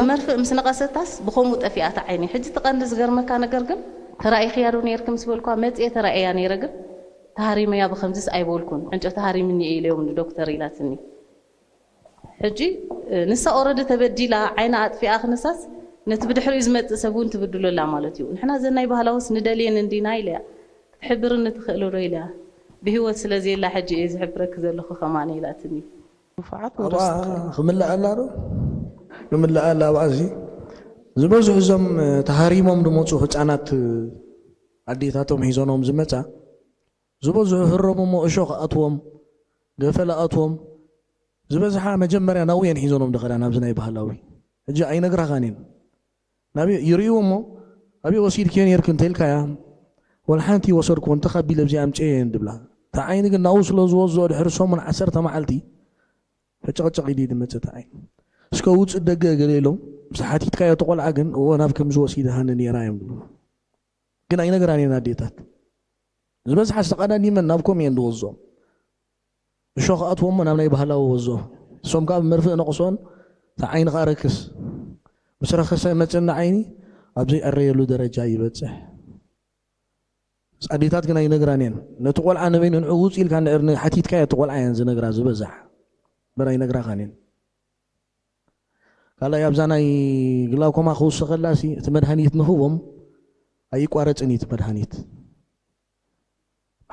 መርፍእ ምስ ነቐሰታስ ብኸምኡ ጠፊኣታ ዓይኒ። ሕጂ እቲ ቀንዲ ዝገርመካ ነገር ግን፣ "ተራኢኽያ ዶ ነይርኪ?" ምስ በልኳ፣ "መጽየ ተራእያ ነይረ፣ ግን ተሃሪመያ ብኸምዚስ ኣይበልኩን፣ ዕንጨቲ ሃሪምኒ እየ ኢለዮም ንዶክተር" ኢላትኒ። ሕጂ፣ እ፣ ንሳ ኦረዲ ተበዲላ፣ ዓይና ኣጥፊኣ ክንሳስ፣ ነቲ ብድሕሪኡ ዝመጽእ ሰብ እውን ትብድሎ ኣላ ማለት እዩ። ንሕና ዘን ናይ ባህላውስ ንደልየን እንዲና ኢለያ። "ክትሕብርኒ ትኽእሊ ዶ?" ኢለያ። "ብህይወት ስለ ዘየላ ሕጂ እየ ዝሕብረኪ ዘለኹ ከማን" ኢላትኒ። ንፉዓት ኣብኣ ንርስቲ ትኽእል። ክምልኣላ ዶ? ክምልኣላ ኣብኣዚ ዝበዝሑ እዞም፣ እ፣ ተሃሪሞም ዝመፁ ህፃናት፣ እ፣ ኣዴታቶም ሒዞኖም ዝመፃ፣ ዝበዝሑ ህረሙ እሞ እሾኽ ኣትዎም፣ ገፈላ ኣትዎም። ዝበዝሓ መጀመርያ ናብኡ እየን ሒዞኖም ዝኸዳ፣ ናብዚ ናይ ባህላዊ። ሕጂ ኣይነግራኻን እየን። ናብኡ ይርእይዎ እሞ፣ "ኣበይ ወሲድክዮ ነይርኪ እንተልካያ፣ ወላ ሓንቲ ወሰድኩ፣ እንተኻቢለ ኣብዚ ኣምፅኤ" እየን ዝብላ። እታ ዓይኒ ግን ናብኡ ስለ ዝወዝኦ ድሕሪ ሰሙን ዓሰርተ መዓልቲ፣ ፈጨቐጨቕ ኢሉ እዩ ዝመፅእ እታ ዓይኒ። "እስከ ውፅእ ደገ" ገለ ኢሎም፣ ምስ ሓቲትካዮ እቲ ቆልዓ ግን፣ "እወ፣ ናብ ከምዚ ወሲድሃኒ ነይራ" እዮም ዝብሉ። ግን ኣይነግራን እየን ኣዴታት። ዝበዝሓ ዝተቐዳዲመን ናብ ከምኡ እየን ዝወዝኦም። እሾኽ ኣትዎ እሞ ናብ ናይ ባህላዊ ወዝኦ። እሶም ከኣ ብመርፍእ ነቕሶን፣ እታ ዓይኒ ከኣ ረክስ። ምስ ረኸሰ መጽና ዓይኒ ኣብ ዘይዕረየሉ ደረጃ ይበጽሕ። ኣዴታት ግን ኣይነግራን እየን። ነቲ ቆልዓ ንበይኑ ንዕኡ ውጽእ ኢልካ እንድሕር ሓቲትካዮ እቲ ቆልዓ እየን ዝነግራ ዝበዝሓ። እምበር ኣይነግራኻን እየን። ካልኣይ ኣብዛ ናይ ግላኮማ ክውስኸላሲ እቲ መድሃኒት ንህቦም ኣይቋረጽን እዩ እቲ መድሃኒት።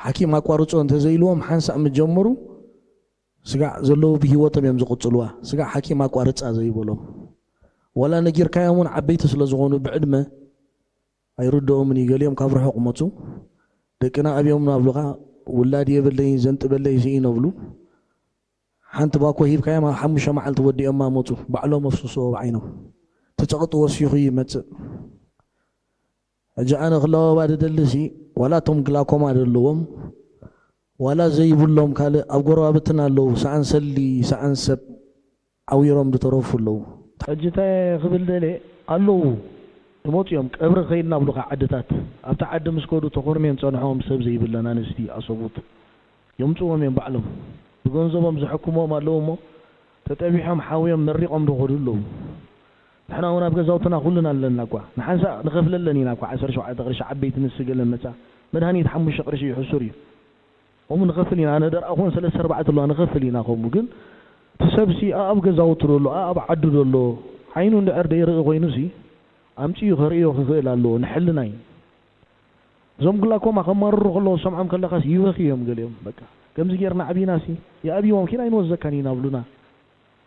ሓኪም ኣቋርጾ እንተዘይልዎም ሓንሳእ ምስ ጀመሩ ስጋዕ ዘለዉ ብህይወቶም እዮም ዝቕጽልዋ። ስጋዕ ሓኪም ኣቋርጻ ዘይበሎም። ዋላ ነጊርካዮም እውን ዓበይቲ ስለ ዝኾኑ ብዕድመ ኣይርድኦምን እዩ። ገሊኦም ካብ ርሑቕ መጹ። ደቅና ኣብዮም ናብሉኻ ውላድ የብለይን ዘንጥበለይ ስኢነ ብሉ። ሓንቲ ባኮ ሂብካዮም ኣብ ሓሙሽተ መዓልቲ ወዲኦማ መጹ። ባዕሎም ኣፍስስዎ ብዓይኖም። እቲ ጸቕጢ ወሲኹ ይመጽእ። ሕጂ ኣነ ክለዋባ ዝደልሲ ዋላ እቶም ግላኮማ ዘለዎም ዋላ ዘይብሎም ካልእ ኣብ ጎረባብትና ኣለዉ። ሰኣን ሰሊ ሰኣን ሰብ ዓዊሮም ዝተረፉ ኣለዉ። ሕጂ እንታይ ክብል ደልየ ኣለዉ ዝመፁ እዮም። ቀብሪ ከይድና ብሉኻ ዓድታት ኣብቲ ዓዲ ምስ ከዱ ተኾርምየን ፀንሖም ሰብ ዘይብለን ኣንስቲ ኣሰቡት የምፅዎም እዮም ባዕሎም ብገንዘቦም ዝሕክምዎም ኣለዉ እሞ ተጠቢሖም ሓውዮም መሪቖም ዝኸዱ ኣለዉ። ንሕና እውን ኣብ ገዛውትና ኩልና ኣለና እኳ ንሓንሳእ ንኸፍለለን ኢና እኳ ዓሰርተ ሸውዓተ ቅርሺ ዓበይቲ ንስገለን መፃ መድሃኒት ሓሙሽተ ቅርሺ እዩ ሕሱር እዩ። ከምኡ ንኸፍል ኢና ኣነ ደርኣ ኮን ሰለስተ ኣርባዕተ ኣለዋ ንኸፍል ኢና ከምኡ ግን እቲ ሰብሲ ኣኣብ ገዛውቱ ደሎ ኣኣብ ዓዱ ደሎ ዓይኑ እንድሕር ደይርኢ ኮይኑሲ ኣምፅኡ ከርእዮ ክኽእል ኣለዎ ንሕልና እዩ። እዞም ግላኮማ ከማርሩ ከለዉ ዝሰምዖም ከለኻስ ይበኺ እዮም ገሊኦም በቃ ከምዚ ጌርና ዓቢናሲ ይኣብይዎም ኪን ኣይንወዘካን ኢና ብሉና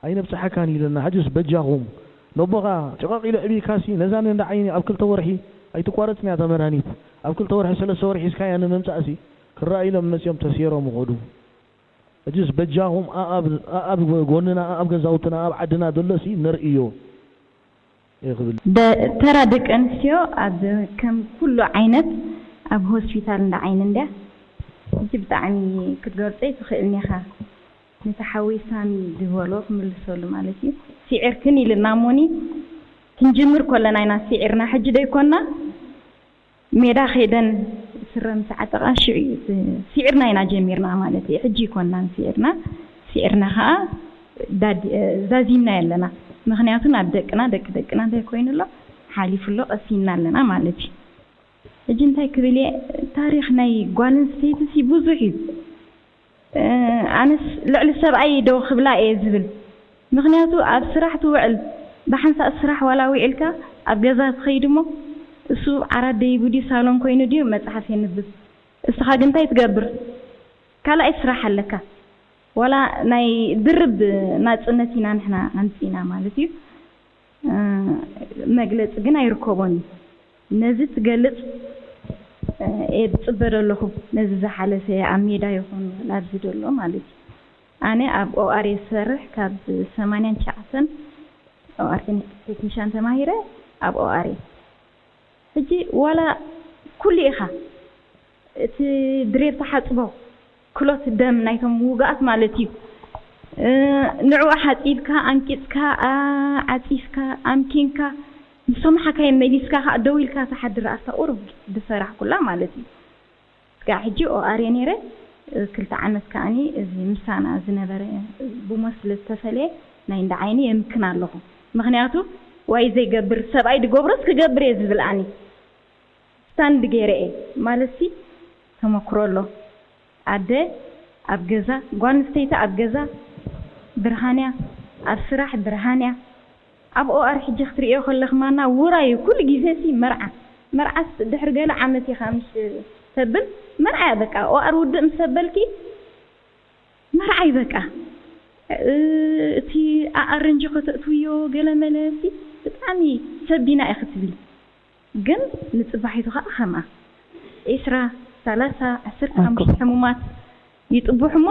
ኣይነብፅሓካን ኢለና ሕጅስ በጃኹም ነቦኻ ጭቐቕ ኢሉ ዕብይካሲ ነዛ ንእንዳ ዓይኒ ኣብ ክልተ ወርሒ ኣይትቋረፅን እያ እታ መድሃኒት ኣብ ክልተ ወርሒ ሰለስተ ወርሒ ሒዝካያ ንምምፃእሲ ክረኣዩሎም መፅኦም ተሴሮም ይኸዱ ሕጅስ በጃኹም ኣኣብ ጎንና ኣኣብ ገዛውትና ኣኣብ ዓድና ዘሎሲ ነርእዮ እየ ክብል። ተራ ደቂ ኣንስትዮ ኣብ ከም ኩሉ ዓይነት ኣብ ሆስፒታል እንዳ ዓይኒ እንድያ ሕጂ ብጣዕሚ ክትገልጾ ኣይትኽእልን ኢኻ ነቲ ሓወይ ሳሚ ዝበሎ ክምልሰሉ ማለት እዩ ስዒርክን ኢልና እሞኒ ክንጅምር ኮለና ኢና ስዒርና ሕጂ ዶ ኣይኮና ሜዳ ከይደን ስረ ምስ ዓጠቓ ሽዑ እዩ እቲ ስዒርና ኢና ጀሚርና ማለት እዩ ሕጂ ኣይኮናን ስዒርና ስዒርና ከዓ ዛዚምናዮ ኣለና ምኽንያቱ ናብ ደቅና ደቂ ደቅና እንታይ ኮይኑ ኣሎ ሓሊፉ ኣሎ ቀሲንና ኣለና ማለት እዩ ሕጂ እንታይ ክብል እየ ታሪኽ ናይ ጓል ኣንስተይቲ ሲ ብዙሕ እዩ ኣነስ ልዕሊ ሰብኣይ ዶ ክብላ እየ ዝብል ምኽንያቱ ኣብ ስራሕ ትውዕል ብሓንሳእ ስራሕ ዋላ ውዒልካ ኣብ ገዛ ትኸይድ እሞ እሱ ዓራት ደይቡ ድዩ ሳሎን ኮይኑ ድዩ መፅሓፍ የንብብ እስኻ ግን እንታይ ትገብር ካልኣይ ስራሕ ኣለካ ዋላ ናይ ድርብ ናፅነት ኢና ንሕና ኣምፂእና ማለት እዩ መግለፂ ግን ኣይርከቦን እዩ ነዚ ትገልፅ እየ ዝፅበ ዘለኹ ነዚ ዝሓለፈ ኣብ ሜዳ ይኹን ኣብዚ ዘሎ ማለት እዩ ኣነ ኣብ ኦኣር እየ ዝሰርሕ ካብ ሰማንያን ትሽዓተን ኦኣር ቴክኒሻን ተማሂረ ኣብ ኦኣር እየ ሕጂ ዋላ ኩሉ ኢኻ እቲ ድሬር ተሓፅቦ ክሎት ደም ናይቶም ውጉኣት ማለት እዩ ንዕኡ ሓፂብካ ኣንቂፅካ ዓፂፍካ ኣምኪንካ ዝሰማሓካዮ መሊስካ ከዓ ደው ኢልካ ትሓድር ኣስታ ቁሩብ ዝፈራሕኩላ ማለት እዩ ስጋዕ ሕጂ ኦኣር እየ ነይረ ክልተ ዓመት ከዓኒ እዚ ምሳና ዝነበረ ብሞት ስለ ዝተፈለየ ናይ እንዳ ዓይኒ የምክን ኣለኹ ምኽንያቱ ዋይ ዘይገብር ሰብኣይ ድገብሮስ ክገብር እየ ዝብል ኣኒ ስታንድ ገይረ እየ ማለት ሲ ተመክሮ ኣሎ። ኣደ ኣብ ገዛ ጓል ኣንስተይቲ ኣብ ገዛ ብርሃን እያ፣ ኣብ ስራሕ ብርሃን እያ። ኣብ ኦኣር ሕጂ ክትርእዮ ከለኽ ማና ውራዩ ኩሉ ግዜ ሲ መርዓ መርዓስ ድሕሪ ገለ ዓመት ኢኻ ምሽ ተብል መርዓ እያ በቃ ኦኣር ውድእ ምስ ተበልኪ መርዓይ በቃ እቲ ኣኣረንጂ ከተእትውዮ ገለ መለ ብጣዕሚ ሰቢና እየ ክትብል ግን ንፅባሒቱ ከዓ ከምኣ ዒስራ ሰላሳ ዓሰርተ ሓሙሽተ ሕሙማት ይጥቡሕ እሞ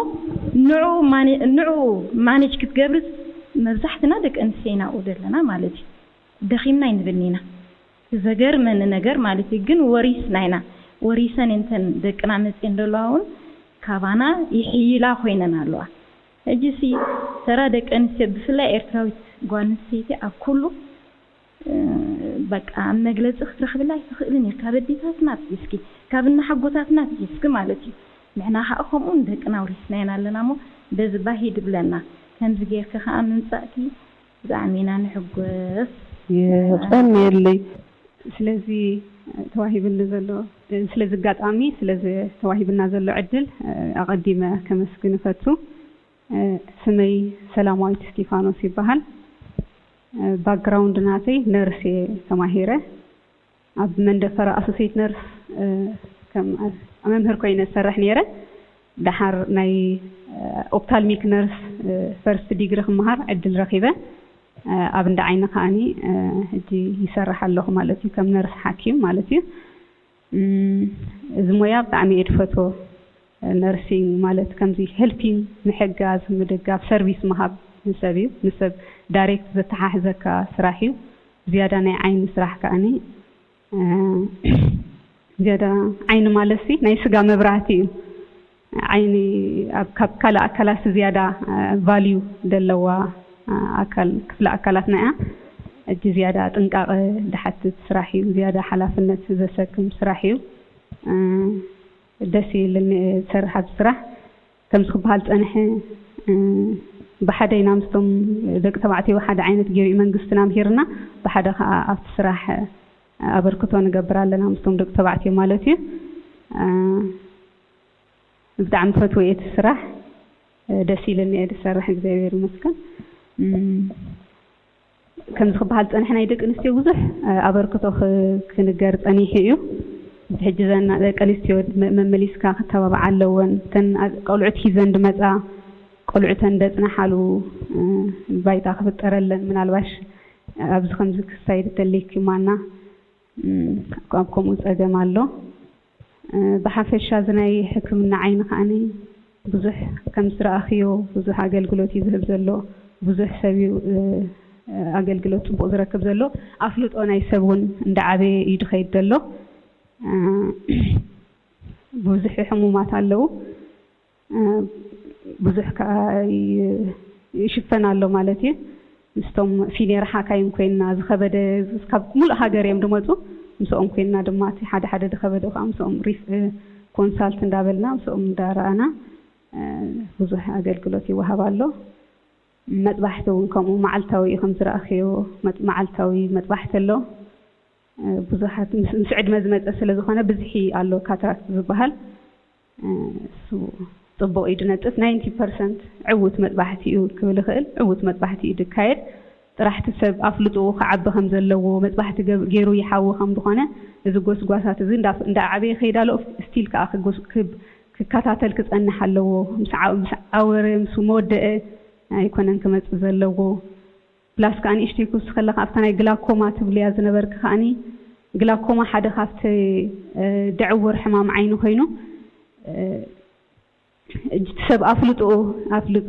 ንዑ ማኔጅ ክትገብርስ መብዛሕትና ደቂ ኣንስትዮ ኢና ኣብኡ ዘለና ማለት እዩ። ደኺምና ኣይንብልን ኢና። እቲ ዘገርመኒ ነገር ማለት እዩ ግን ወሪስና ኢና። ወሪሰን እንተን ደቅና መፅየን ዘለዋ እውን ካባና ይሕይላ ኮይነን ኣለዋ። ሕጂ ሲ ተራ ደቂ ኣንስትዮ ብፍላይ ኤርትራዊት ጓል ኣንስተይቲ ኣብ ኩሉ በቃ መግለፂ ክትረኽብላ ኣይትኽእልን እያ ካብ ኣዴታትና ትሒዝኪ ካብ እናሓጎታትና ትሒዝኪ ማለት እዩ። ንሕና ከዓ ከምኡ ንደቅና ኣውሪስናየን ኣለና እሞ በዚ ባሂ ድብለና ከምዚ ጌርኪ ከዓ ምምፃእኪ ብጣዕሚ ኢና ንሕጎስ። የቐንየለይ። ስለዚ ተዋሂብኒ ዘሎ ስለዚ ኣጋጣሚ ስለዚ ተዋሂብና ዘሎ ዕድል ኣቐዲመ ከመስግን እፈቱ። ስመይ ሰላማዊት እስቲፋኖስ ይበሃል። ባክግራውንድ ናተይ ነርስ እየ ተማሂረ። ኣብ መንደፈራ ኣሶሴት ነርስ ከም መምህር ኮይነ ዝሰርሕ ነይረ። ደሓር ናይ ኦፕታልሚክ ነርስ ፈርስት ዲግሪ ክመሃር ዕድል ረኺበ። ኣብ እንዳ ዓይኒ ከዓኒ ሕጂ ይሰርሕ ኣለኹ ማለት እዩ፣ ከም ነርስ ሓኪም ማለት እዩ። እዚ ሞያ ብጣዕሚ እየ ድፈትዎ። ነርሲንግ ማለት ከምዚ ሄልፒንግ፣ ምሕጋዝ፣ ምድጋፍ፣ ሰርቪስ ምሃብ ንሰብ እዩ። ንሰብ ዳይሬክት ዘተሓሕዘካ ስራሕ እዩ። ዝያዳ ናይ ዓይኒ ስራሕ ከዓኒ ዝያዳ ዓይኒ ማለት ሲ ናይ ስጋ መብራህቲ እዩ። ዓይኒ ኣብ ካብ ካልእ ኣካላት ዝያዳ ቫልዩ ዘለዋ ኣካል ክፍለ ኣካላትና እያ። እጂ ዝያዳ ጥንቃቐ ድሓትት ስራሕ እዩ። ዝያዳ ሓላፍነት ዘሰክም ስራሕ እዩ። ደስ ይብልኒ ዝሰርሕ ኣብዚ ስራሕ። ከምዚ ክበሃል ፀንሐ ብሓደ ኢና ምስቶም ደቂ ተባዕትዮ ሓደ ዓይነት ገይሩ መንግስትና ምሂርና፣ ብሓደ ከዓ ኣብቲ ስራሕ ኣበርክቶ ንገብር ኣለና ምስቶም ደቂ ተባዕትዮ ማለት እዩ። ብጣዕሚ ፈትወ እቲ ስራሕ ደስ ኢለኒ እየ ዝሰርሕ እግዚኣብሔር ይመስገን። ከምዚ ክበሃል ዝፀንሐ ናይ ደቂ ኣንስትዮ ብዙሕ ኣበርክቶ ክንገር ፀኒሑ እዩ። ሕጂ ዘና ደቂ ኣንስትዮ መመሊስካ ክተባብዓ ኣለወን። ተን ቆልዑት ሒዘን ድመፃ ቆልዑተን ደፅናሓሉ ባይታ ክፍጠረለን ምናልባሽ ኣብዚ ከምዚ ክሳይድ ተለይኪ ማና ኣብ ከምኡ ፀገም ኣሎ። ብሓፈሻ እዚ ናይ ሕክምና ዓይኒ ከዓኒ ብዙሕ ከም ዝረኣኽዮ ብዙሕ ኣገልግሎት እዩ ዝህብ ዘሎ። ብዙሕ ሰብ እዩ ኣገልግሎት ፅቡቕ ዝረክብ ዘሎ። ኣፍልጦ ናይ ሰብ እውን እንዳዓበየ እዩ ዝኸይድ ዘሎ። ብዙሕ ሕሙማት ኣለዉ። ብዙሕ ከዓ ይሽፈን ኣሎ ማለት እዩ። ምስቶም ሲኒየር ሓካይም ኮይንና ዝኸበደ ካብ ሙሉእ ሃገር እዮም ድመፁ። ምስኦም ኮይንና ድማ እቲ ሓደ ሓደ ዝኸበደ ከዓ ምስኦም ሪፍ ኮንሳልት እንዳበልና ምስኦም እንዳረኣና ብዙሕ ኣገልግሎት ይወሃብ ኣሎ። መጥባሕቲ እውን ከምኡ መዓልታዊ እዩ ከም ዝረኣኽዮ መዓልታዊ መጥባሕቲ ኣሎ። ብዙሓት ምስ ዕድመ ዝመፀ ስለ ዝኾነ ብዝሒ ኣሎ ካትራክት ዝበሃል። እሱ ፅቡቕ እዩ ድነጥፍ ናይንቲ ፐርሰንት ዕውት መጥባሕቲ እዩ ክብል ይኽእል። ዕውት መጥባሕቲ እዩ ድካየድ። ጥራሕቲ ሰብ ኣፍልጥኡ ክዓቢ ከም ዘለዎ መጥባሕቲ ገይሩ ይሓዊ ከም ዝኾነ እዚ ጎስጓሳት እዚ እንዳዓበየ ከይድ ኣሎ። ስቲል ከዓ ክከታተል ክፀንሕ ኣለዎ። ምስ ዓወረ ምስ መወደአ ኣይኮነን ክመፅእ ዘለዎ። ፕላስ ከዓ ንእሽተይ ክውስኸለካ ኣብታ ናይ ግላኮማ ትብልያ ዝነበርክ ከዓኒ ግላኮማ ሓደ ካብቲ ድዕውር ሕማም ዓይኒ ኮይኑ እቲ ሰብ ኣፍልጦ ኣፍልጦ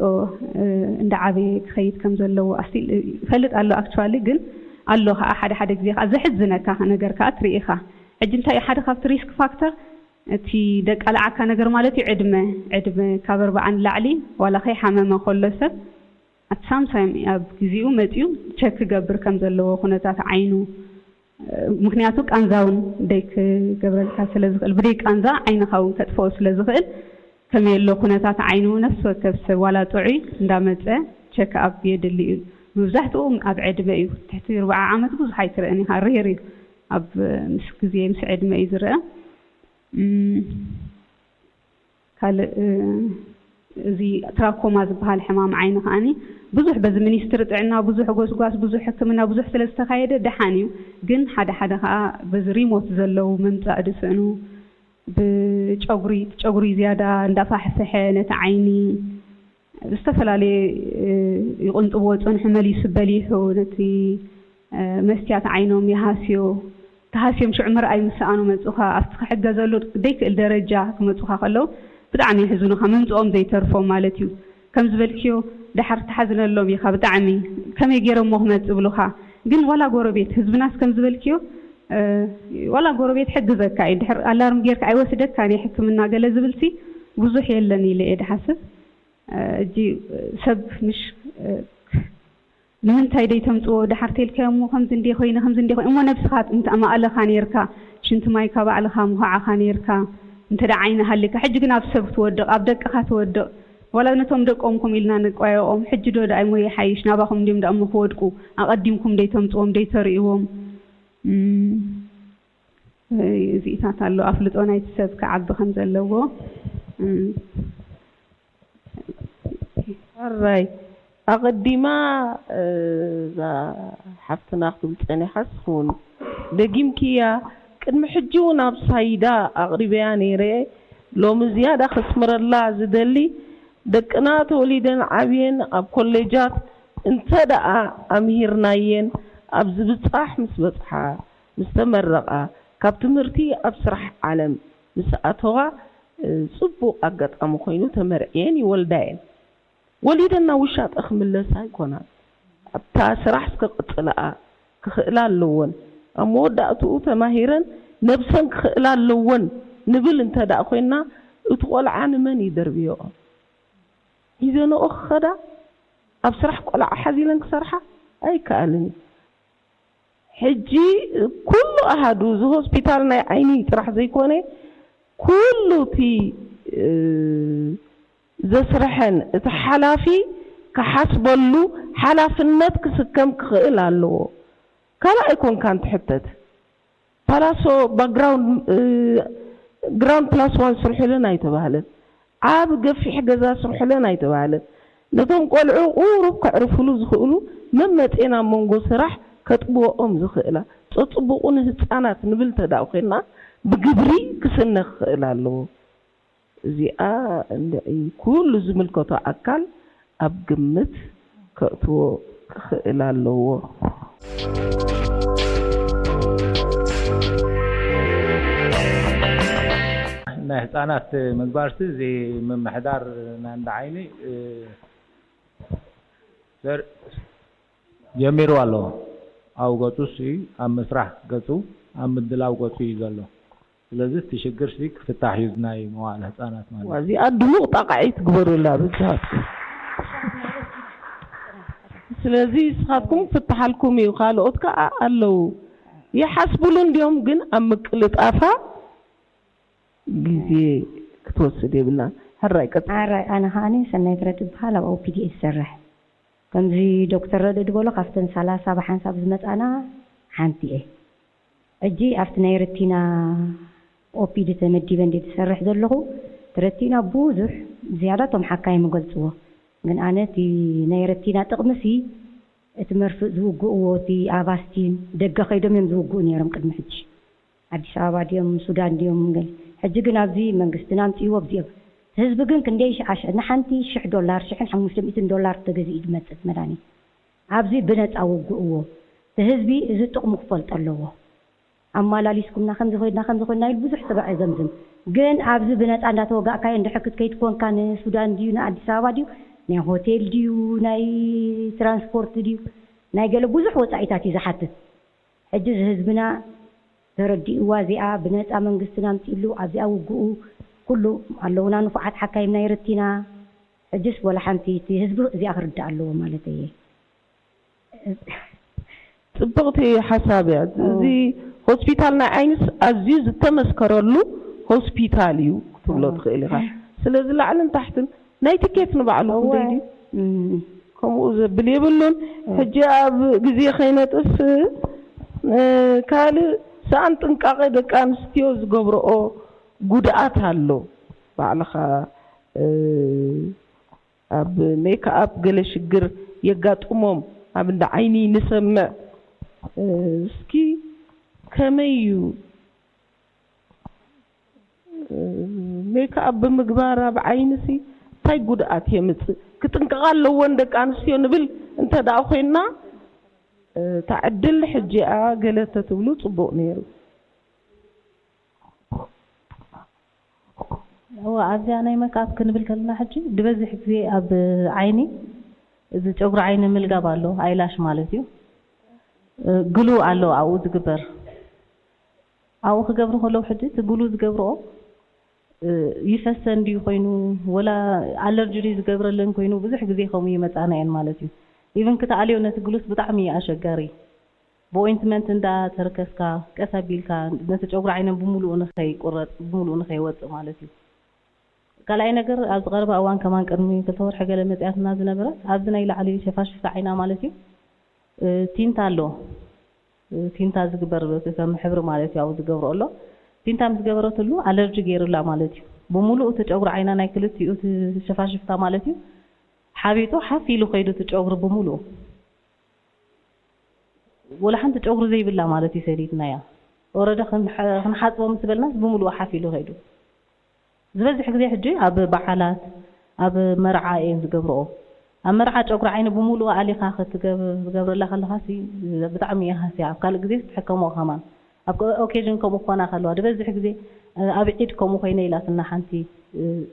እንዳዓበየ ክኸይድ ከም ዘለዎ ኣስቲል ይፈልጥ ኣሎ። ኣክቹዋሊ ግን ኣሎ ከዓ ሓደ ሓደ ግዜ ከዓ ዘሕዝነካ ነገር ከዓ ትርኢ ኢኻ። ሕጂ እንታይ ሓደ ካብቲ ሪስክ ፋክተር እቲ ደቃልዓካ ነገር ማለት እዩ ዕድመ ዕድመ ካብ ኣርባዓ ንላዕሊ ዋላ ከይሓመመ ከሎ ሰብ ኣት ሳም ታይም ኣብ ግዜኡ መፂኡ ቸክ ክገብር ከም ዘለዎ ኩነታት ዓይኑ ምክንያቱ ቃንዛውን ደይ ክገብረልካ ስለ ዝኽእል ብደይ ቃንዛ ዓይንኻ እውን ከጥፍኦ ስለ ዝኽእል ከመይ ኣሎ ኩነታት ዓይኑ ነፍሲ ወከፍ ሰብ ዋላ ጥዑይ እንዳመፀ ቸክ ኣፕ የድሊ እዩ። መብዛሕትኡ ኣብ ዕድመ እዩ። ትሕቲ ኣርብዓ ዓመት ብዙሕ ኣይትርእን ኢኻ፣ ሬር እዩ። ኣብ ምስ ግዜ ምስ ዕድመ እዩ ዝረአ። እም፣ ካልእ፣ እ፣ እዚ ትራኮማ ዝበሃል ሕማም ዓይኒ ከኣኒ ብዙሕ በዚ ሚኒስትሪ ጥዕና ብዙሕ ጎስጓስ፣ ብዙሕ ሕክምና፣ ብዙሕ ስለ ዝተኻየደ ደሓን እዩ። ግን ሓደ ሓደ ከኣ በዚ ሪሞት ዘለዉ ምምጻእ ዝስእኑ፣ ብጨጉሪ፣ ጨጉሪ ዝያዳ እንዳፋሕፈሐ ነቲ ዓይኒ ዝተፈላለየ፣ እ፣ ይቕንጥብዎ ዝጸንሑ መሊሱ በሊሑ ነቲ፣ እ፣ መስትያት ዓይኖም ይሃስዮ። ተሃስዮም ሽዑ ምርኣይ ምስ ሰኣኑ መጹኻ ኣብቲ ክሕገዘሉ ደይክእል ደረጃ ክመጹኻ ከለዉ ብጣዕሚ የሕዝኑኻ። ምምጽኦም ዘይተርፎም ማለት እዩ። ከም ዝበልክዮ ደሓር ትሓዝነሎም ኢኻ ብጣዕሚ። ከመይ ገይሮሞ ክመጽእ ይብሉኻ። ግን ዋላ ጎረቤት ህዝብናስ ከም ዝበልክዮ፣ እ፣ ዋላ ጎረቤት ሕግዘካ እዩ። ድሕር ኣላርም ጌርካ ኣይወስደካን እዩ ሕክምና ገለ ዝብልሲ ብዙሕ የለን ኢለ እየ ድሓስብ። እ፣ እጂ ሰብ ምሽ፣ እ፣ ንምንታይ ደይ ተምጽዎ ድሓር ተልካዮ እሞ ከምዚ እንዴ ኮይነ፣ ከምዚ እንዴ ኮይነ እሞ ነብስኻ እንተ ኣማእለኻ ኔርካ፣ ሽንቲ ማይካ ባዕልኻ ምኹዓኻ ኔርካ፣ እንተ ደኣ ዓይኒ ሃሊካ፣ ሕጂ ግን ኣብ ሰብ ትወድቕ፣ ኣብ ደቅኻ ትወድቕ። ዋላ ነቶም ደቆም ከምኡ ኢልና ንቋየቖም፣ ሕጂ ዶ ደኣ እሞ ይሓይሽ፣ ናባኹም እንድዮም ደኣ እሞ ክወድቁ፣ ኣቐዲምኩም ደይ ተምጽዎም፣ ደይ ተርእይዎም። እም፣ እዚኢታት ኣሎ፣ ኣፍልጦ ናይቲ ሰብ ክዓቢ ከም ዘለዎ። እም። ሕራይ ኣቐዲማ፣ እ፣ እዛ ሓፍትና ክትብል ጸኒሓስ እውን ደጊምክያ። ቅድሚ ሕጂ እውን ኣብ ሳይዳ ኣቕሪበያ ነይረ። ሎሚ ዝያዳ ከስምረላ ዝደሊ፣ ደቅና ተወሊደን ዓብየን ኣብ ኮሌጃት እንተ ደኣ ኣምሂርናየን፣ ኣብ ዝብጻሕ ምስ በጽሓ፣ ምስ ተመረቓ፣ ካብ ትምህርቲ ኣብ ስራሕ ዓለም ምስ ኣተዋ፣ እ፣ ጽቡቕ ኣጋጣሚ ኮይኑ ተመርዕየን ይወልዳ እየን። ወሊደን ናብ ውሻጠ ክምለሳ ኣይኮናን። ኣብታ ስራሕ ክቕጽልኣ ክኽእላ ኣለወን። ኣብ መወዳእትኡ ተማሂረን ነብሰን ክኽእላ ኣለወን ንብል እንተ ደኣ ኮይንና፣ እቲ ቆልዓ ንመን ይደርብዮኦ? ሒዘንኦ ክኸዳ? ኣብ ስራሕ ቆልዓ ሓዚለን ክሰርሓ ኣይከኣልን እዩ። ሕጂ ኩሉ ኣሃዱ፣ እዚ ሆስፒታል ናይ ዓይኒ ጥራሕ ዘይኮነ፣ ኩሉ እቲ፣ እ፣ ዘስርሐን እቲ ሓላፊ ክሓስበሉ ሓላፍነት ክስከም ክኽእል ኣለዎ። ካልእ ኣይኮንካን ትሕተት። ፓላሶ ባክግራውንድ፣ እ፣ ግራውንድ ፕላስ ዋን ስርሑለን ኣይተባህለን። ኣብ ገፊሕ ገዛ ስርሑለን ኣይተባህለን። ነቶም ቆልዑ ቁሩብ ከዕርፉሉ ዝኽእሉ መመጼና መንጎ ስራሕ ከጥብወኦም ዝኽእላ፣ ጸጽቡቑ ንህጻናት ንብል እንተ ደኣ ኮይንና፣ ብግብሪ ክስነ ክኽእል ኣለዎ። እዚኣ እንድዒ ኩሉ ዝምልከቶ ኣካል ኣብ ግምት ከእትዎ ክኽእል ኣለዎ። ናይ ህጻናት ምግባርሲ እዚ ምምሕዳር ናይ እንዳ ዓይኒ፣ እ፣ ዘር-፣ ጀሚሩ ኣሎ። ኣብ ገጹ ሲ ኣብ ምስራሕ ገጹ ኣብ ምድላው ገጹ እዩ ዘሎ። ስለዚ እቲ ሽግር ሲ ክፍታሕ እዩ ናይ መዋዕለ ህጻናት ማለት እዩ። እዚኣ ድሙቕ ጣቕዒት ግበሩላ በጃኻትኩም። ስለዚ ንስኻትኩም ክፍትሓልኩም እዩ፣ ካልኦት ከኣ ኣለዉ። ይሓስቡሉ እንድዮም፣ ግን ኣብ ምቅልጣፋ ግዜ ክትወስድ የብላን። ሕራይ ቀጽል። ሕራይ፣ ኣነ ከኣኒ ሰናይት ረድ እበሃል፣ ኣብ ኦፒዲ እየ ዝሰርሕ። ከምዚ ዶክተር ረድ ዝበሎ ካብተን ሰላሳ ብሓንሳብ ዝመጻና ሓንቲ እየ። ሕጂ ኣብቲ ናይ ረቲና ኦፒዲ ተመዲበ እንዴ ዝሰርሕ ዘለኹ፣ እቲ ረቲና ብዙሕ ዝያዳ እቶም ሓካይም ይገልጽዎ። ግን ኣነ እቲ ናይ ረቲና ጥቕምሲ እቲ መርፍእ ዝውግእዎ፣ እቲ ኣቫስቲን ደገ ከይዶም እዮም ዝውግኡ ነይሮም ቅድሚ ሕጂ። ኣዲስ ኣበባ ድዮም ሱዳን ድዮም ገለ። ሕጂ ግን ኣብዚ መንግስትና ኣምጽእዎ ኣብዚኦም። ህዝቢ ግን ክንደይ ሽ-፣ ኣሽ-፣ ንሓንቲ ሽሕ ዶላር፣ ሽሕን ሓሙሽተ ሚእትን ዶላር ተገዚኡ ዝመጽእ መድሃኒት። ኣብዚ ብነጻ ውግእዎ። እቲ ህዝቢ እዚ ጥቕሙ ክፈልጦ ኣለዎ። ኣማላሊስኩምና ከምዚ ኮይንና፣ ከምዚ ኮይንና ኢሉ ብዙሕ ጽባሕ ይዘምዝም። ግን ኣብዚ ብነጻ እንዳተወጋእካዮ እንድሕር ክትከይድ ኮንካ ንሱዳን ድዩ ንኣዲስ ኣበባ ድዩ፣ ናይ ሆቴል ድዩ፣ ናይ ትራንስፖርት ድዩ፣ ናይ ገለ ብዙሕ ወጻኢታት እዩ ዝሓትት። ሕጂ እዚ ህዝብና ተረዲእዋ እዚኣ ብነጻ መንግስትና ኣምጺእሉ ኣብዚኣ ውግኡ ኩሉ ኣለውና ንፉዓት ሓካይም ናይ ረቲና። ሕጅስ ወላ ሓንቲ እቲ ህዝቢ እዚኣ ክርዳእ ኣለዎ ማለት እየ። ጽብቕቲ ሓሳብ እያ። ኦ። እዚ ሆስፒታል ናይ ዓይንስ ኣዝዩ ዝተመስከረሉ ሆስፒታል እዩ ክትብሎ ኦ። ትኽእል ኢኻ። ስለዚ ላዕልን ታሕትን ናይ ትኬት ንባዕሉ እወ። ክንደይ ድዩ? እም። ከምኡ ዘብል የብሉን። ሕጂ ኣብ ግዜ ከይነጥፍ ካልእ ሰኣን ጥንቃቐ ደቂ ኣንስትዮ ዝገብረኦ ጉድኣት ኣሎ። ባዕልኻ ኣብ ሜክኣፕ ገለ ሽግር የጋጥሞም ኣብ እንዳ ዓይኒ ንሰምዕ። እስኪ ከመይ እዩ ሜክኣፕ ብምግባር ኣብ ዓይንሲ እንታይ ጉድኣት የምፅእ? ክጥንቀቓ ኣለወን ደቂ ኣንስትዮ ንብል እንተ ደኣ ኮይንና፣ እታ ዕድል ሕጂኣ ገለ ተትብሉ ፅቡቕ ነይሩ። እወ ኣብዚኣ ናይ መክኣፕ ክንብል ከለና ሕጂ ዝበዝሕ ግዜ ኣብ ዓይኒ እዚ ጨጉሪ ዓይኒ ምልጋብ ኣሎ፣ ኣይላሽ ማለት እዩ። ግሉ ኣሎ ኣብኡ ዝግበር። ኣብኡ ክገብሩ ከለዉ ሕጂ እቲ ግሉ ዝገብርኦ ይፈሰን ድዩ ኮይኑ ወላ ኣለርጂ ድዩ ዝገብረለን ኮይኑ ብዙሕ ግዜ ከምኡ ይመፃና እየን ማለት እዩ። ኢቭን ክትኣልዮ ነቲ ግሉስ ብጣዕሚ እዩ ኣሸጋሪ። ብኦይንትመንት እንዳ ተርከስካ ቀስ ኣቢልካ ነቲ ጨጉሪ ዓይነን ብምሉኡ ንኸይቁረፅ ብምሉኡ ንኸይወፅእ ማለት እዩ። ካልኣይ ነገር ኣብዚ ቀረባ እዋን ከማን ቅድሚ ክልተ ወርሒ ገለ መፅያትና ዝነበረት ኣብዚ ናይ ላዕሊ ሸፋሽፍታ ዓይና ማለት እዩ ቲንታ ኣሎ። ቲንታ ዝግበር ከም ሕብሪ ማለት እዩ ኣብኡ ዝገብሮ ኣሎ። ቲንታ ምስ ገበረትሉ ኣለርጂ ገይሩላ ማለት እዩ። ብምሉኡ እቲ ጨጉሪ ዓይና ናይ ክልቲኡ እቲ ሸፋሽፍታ ማለት እዩ ሓቢጡ ሓፍ ኢሉ ከይዱ እቲ ጨጉሪ ብምሉኡ። ወላ ሓንቲ ጨጉሪ ዘይብላ ማለት እዩ ሰበይትና እያ። ወረደ ክንሓፅቦ ምስ በልናስ ብምሉኡ ሓፍ ኢሉ ከይዱ። ዝበዝሕ ግዜ ሕጂ ኣብ በዓላት ኣብ መርዓ እየን ዝገብርኦ። ኣብ መርዓ ጨጉሪ ዓይኒ ብምሉኡ ኣሊኻ ክትገብረላ ከለኻሲ ብጣዕሚ እያ ሃስያ። ኣብ ካልእ ግዜስ ትሕከምኦ ከማን። ኣብ ኦኬዥን ከምኡ ክኾና ከለዋ ዝበዝሕ ግዜ ኣብ ዒድ ከምኡ ኮይነ ኢላትና ሓንቲ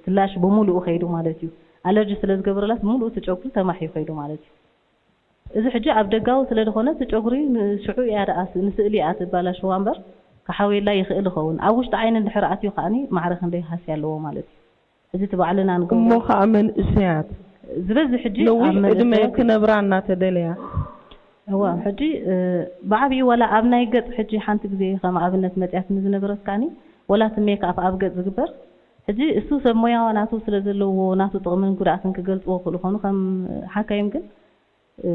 ትላሽ ብምሉኡ ከይዱ ማለት እዩ። ኣለርጂ ስለ ዝገበረላስ ብምሉኡ እቲ ጨጉሪ ተማሕዩ ከይዱ ማለት እዩ። እዚ ሕጂ ኣብ ደጋዊ ስለ ዝኾነ እቲ ጨጉሪ ንሽዑ እያ ደኣ ንስእሊ እያ ትባላሸዋ እምበር ክሓውየላ ይኽእል ይኸውን። ኣብ ውሽጢ ዓይኒ እንድሕር ኣትዩ ከኣኒ ማዕረ ክንደይ ሃስያ ኣለዎ ማለት እዩ። ሕጂ እቲ ባዕልና ንገብሮ እሞ ከዓ መንእሰያት ዝበዝሕ ሕጂ ነዊሕ ዕድመ ክነብራ እናተደለያ እዋ ሕጂ ብዓብዩ ዋላ ኣብ ናይ ገፅ ሕጂ ሓንቲ ግዜ ከም ኣብነት መፅያትኒ ዝነበረት ከኣኒ ወላ እቲ ሜክኣፕ ኣብ ገፅ ዝግበር ሕጂ እሱ ሰብ ሞያዋ ናቱ ስለ ዘለዎ ናቱ ጥቕምን ጉድኣትን ክገልፅዎ ክእሉ ኾኑ ከም ሓካይም ግን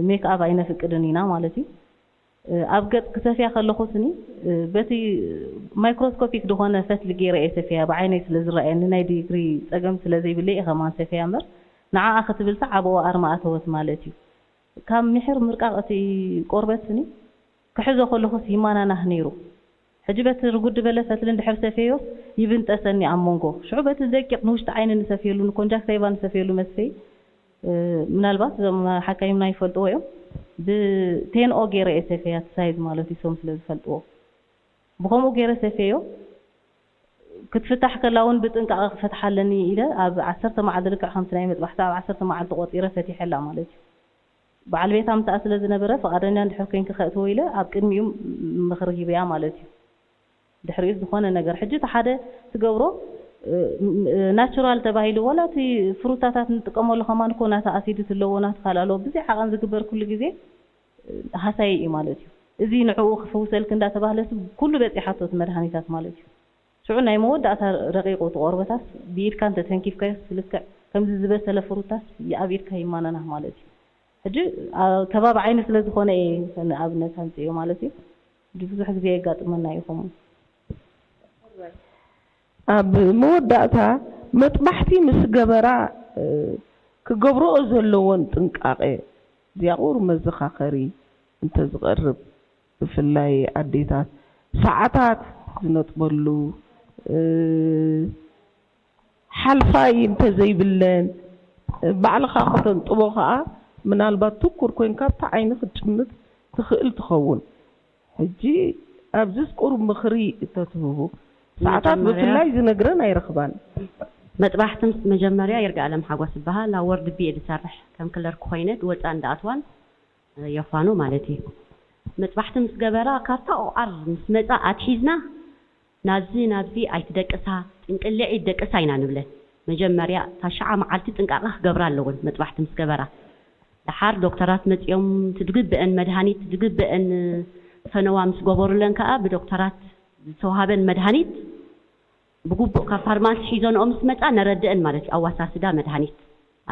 ሜክኣፕ ኣይነፍቅድን ኢና ማለት እዩ። ኣብ ገፅ ክሰፍያ ከለኹ ስኒ በቲ ማይክሮስኮፒክ ዝኾነ ፈትሊ ገይረ እየ ሰፍያ ብዓይነይ ስለ ዝረኣየኒ ናይ ዲግሪ ፀገም ስለ ዘይብለይ እየ ከማን ሰፍያ እምበር ንዓኣ ክትብል ሰዓብኦ ኣርማ ኣተወት ማለት እዩ። ካብ ምሕር ምርቃቕ እቲ ቆርበት ስኒ ክሕዞ ከለኹስ ይማናናህ ነይሩ። ሕጂ በቲ ርጉድ ዝበለ ፈትሊ እንድሕር ሰፍየዮስ ይብንጠሰኒ ኣብ መንጎ። ሽዑ በቲ ደቂቕ ንውሽጢ ዓይኒ ንሰፍየሉ ንኮንጃክቲቫ ንሰፍየሉ መስፈይ ምናልባት እዞም ሓካይምና ይፈልጥዎ እዮም። ብቴንኦ ገይረ እየ ሰፍያ እቲ ሳይዝ ማለት እዩ ሶም ስለ ዝፈልጥዎ። ብኸምኡ ገይረ ሰፍየዮ ክትፍታሕ ከላ እውን ብጥንቃቐ ክፈትሓ ኣለኒ ኢለ ኣብ ዓሰርተ መዓልቲ ልክዕ ከምቲ ናይ መጥባሕቲ ኣብ ዓሰርተ መዓልቲ ቆፂረ ፈቲሐላ ማለት እዩ። በዓል ቤታ ምሳኣ ስለ ዝነበረ ፍቓደኛ እንድሕር ኮይንኪ ከእትዎ ኢለ ኣብ ቅድሚኡ ምኽሪ ሂበያ ማለት እዩ። ድሕሪኡ ዝኾነ ነገር ሕጂ እቲ ሓደ ትገብሮ ናቹራል ተባሂሉ ዋላ እቲ ፍሩታታት ንጥቀመሉ ከማን እኮ ናቲ ኣሲድት ኣለዎ ናቲ ካልእ ኣለዎ ብዘይ ዓቐን ዝግበር ኩሉ ግዜ ሃሳይ እዩ ማለት እዩ። እዚ ንዕኡ ክፍውሰልኪ እንዳተባህለሲ ኩሉ በፂሓቶ እቲ መድሃኒታት ማለት እዩ። ሽዑ ናይ መወዳእታ ረቂቑ እቲ ቆርበታስ ብኢድካ እንተተንኪፍካዮስ ልክዕ ከምዚ ዝበሰለ ፍሩታስ ኣብ ኢድካ ይማናናህ ማለት እዩ። ሕጂ ከባቢ ዓይኒ ስለ ዝኾነ እየ ንኣብነት ኣምፅኦ ማለት እዩ። ብዙሕ ግዜ የጋጥመና እዩ ከምኡ። ኣብ መወዳእታ መጥባሕቲ ምስ ገበራ ክገብርኦ ዘለወን ጥንቃቐ እዚኣ ቁሩብ መዘኻኸሪ እንተዝቐርብ ብፍላይ ኣዴታት ሰዓታት ዝነጥበሉ ሓልፋይ እንተዘይብለን ባዕልኻ ከተንጥቦ ከዓ ምናልባት ትኩር ኮይንካ ኣብቲ ዓይኒ ክትጭምት ትኽእል ትኸውን። ሕጂ ኣብዚስ ቁሩብ ምኽሪ እተትህቡ ሰዓታት ብፍላይ ዝነግረን ኣይረኽባን። መጥባሕቲ ምስ መጀመርያ ይርጋኣለም ሓጎስ ይበሃል። ኣብ ወርድ ቢ እየ ዝሰርሕ ከም ክለርክ ኮይነ ድወፃን ድኣትዋን የፋኖ ማለት እዩ። መጥባሕቲ ምስ ገበራ ካብታ ኦኣር ምስ መፃ ኣትሒዝና ናብዚ ናብዚ ኣይትደቅሳ ጥንቅልዒ ይደቅሳ ኢና ንብለን። መጀመርያ እታ ሽዓ መዓልቲ ጥንቃቐ ክገብራ ኣለወን መጥባሕቲ ምስ ገበራ። ደሓር ዶክተራት መፂኦም ትድግበአን መድሃኒት ትድግበአን ፈነዋ ምስ ገበሩለን ከዓ ብዶክተራት ዝተውሃበን መድሃኒት ብግቡእ ካብ ፋርማሲ ሒዞንኦ ምስ መፃ ነረድአን ማለት እዩ። ኣዋሳስዳ መድሃኒት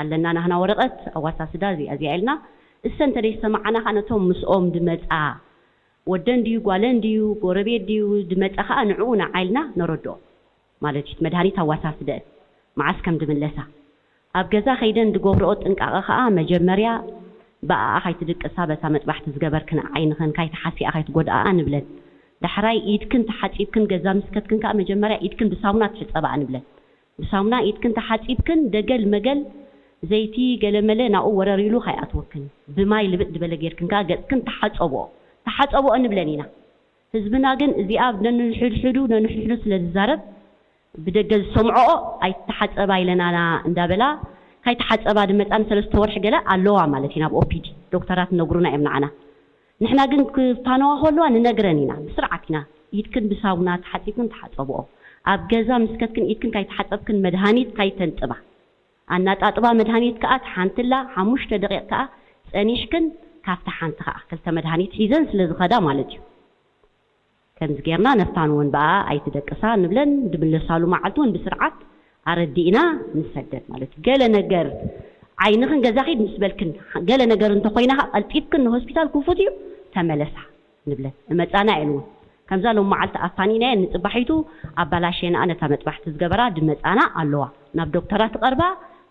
ኣለና ናህና ወረቐት ኣዋሳስዳ እዚኣ እዚኣ ኢልና እሰ እንተደይ ሰማዓና ከዓ ነቶም ምስኦም ድመፃ ወደን ድዩ ጓለን ድዩ ጎረቤት ድዩ ድመፃ ከዓ ንዕኡ ንዓይልና ነረድኦ ማለት እዩ መድሃኒት ኣዋሳስደን መዓስ ከም ድምለሳ ኣብ ገዛ ከይደን ድገብርኦ ጥንቃቐ ከዓ መጀመርያ ብኣኣ ካይትድቅሳ በታ መጥባሕቲ ዝገበርክን ዓይንኽን ካይትሓስያ ካይትጎድኣኣ ንብለን ዳሕራይ ኢድክን ተሓፂብክን ገዛ ምስከትክን ከዓ መጀመርያ ኢድክን ብሳሙና ትሕፀባኣ ንብለን ብሳሙና ኢድክን ተሓፂብክን ደገል መገል ዘይቲ ገለመለ ናብኡ ወረር ኢሉ ካይኣትወክን ብማይ ልብጥ ዝበለ ጌርክን ከዓ ገፅክን ተሓፀብኦ ተሓፀብኦ ንብለን ኢና ህዝብና ግን እዚኣ ነንሕድሕዱ ነንሕድሕዱ ስለ ዝዛረብ ብደገ ዝሰምዖኦ ኣይተሓፀባ ኢለናና እንዳበላ ካይተሓፀባ ድመፃን ሰለስተ ወርሒ ገለ ኣለዋ ማለት እዩ ናብ ኦፒዲ ዶክተራት ነግሩና እዮም ንዓና ንሕና ግን ክፋነዋ ከለዋ ንነግረን ኢና ብስርዓት ኢና ኢድክን ብሳሙና ተሓፂብክን ተሓፀብኦ ኣብ ገዛ ምስከትክን ኢድክን ካይተሓፀብክን መድሃኒት ካይተንጥባ ኣናጣጥባ መድሃኒት ከዓ ትሓንትላ ሓሙሽተ ደቂቕ ከዓ ፀኒሕክን ካብታ ሓንቲ ከዓ ክልተ መድሃኒት ሒዘን ስለ ዝኸዳ ማለት እዩ ከምዚ ጌርና ነፍታንወን ብኣ ኣይትደቅሳ ንብለን ድምለሳሉ መዓልቲ እውን ብስርዓት ኣረዲእና ንሰደድ ማለት እዩ ገለ ነገር ዓይንኽን ገዛኺድ ምስ በልክን ገለ ነገር እንተኮይና ከዓ ቀልጢፍክን ንሆስፒታል ክፉት እዩ ተመለሳ ንብለን እመፃና እየን እውን ከምዛ ሎም መዓልቲ ኣፋኒናየን ንፅባሒቱ ኣባላሸናኣ ነታ መጥባሕቲ ዝገበራ ድመፃና ኣለዋ ናብ ዶክተራት ትቐርባ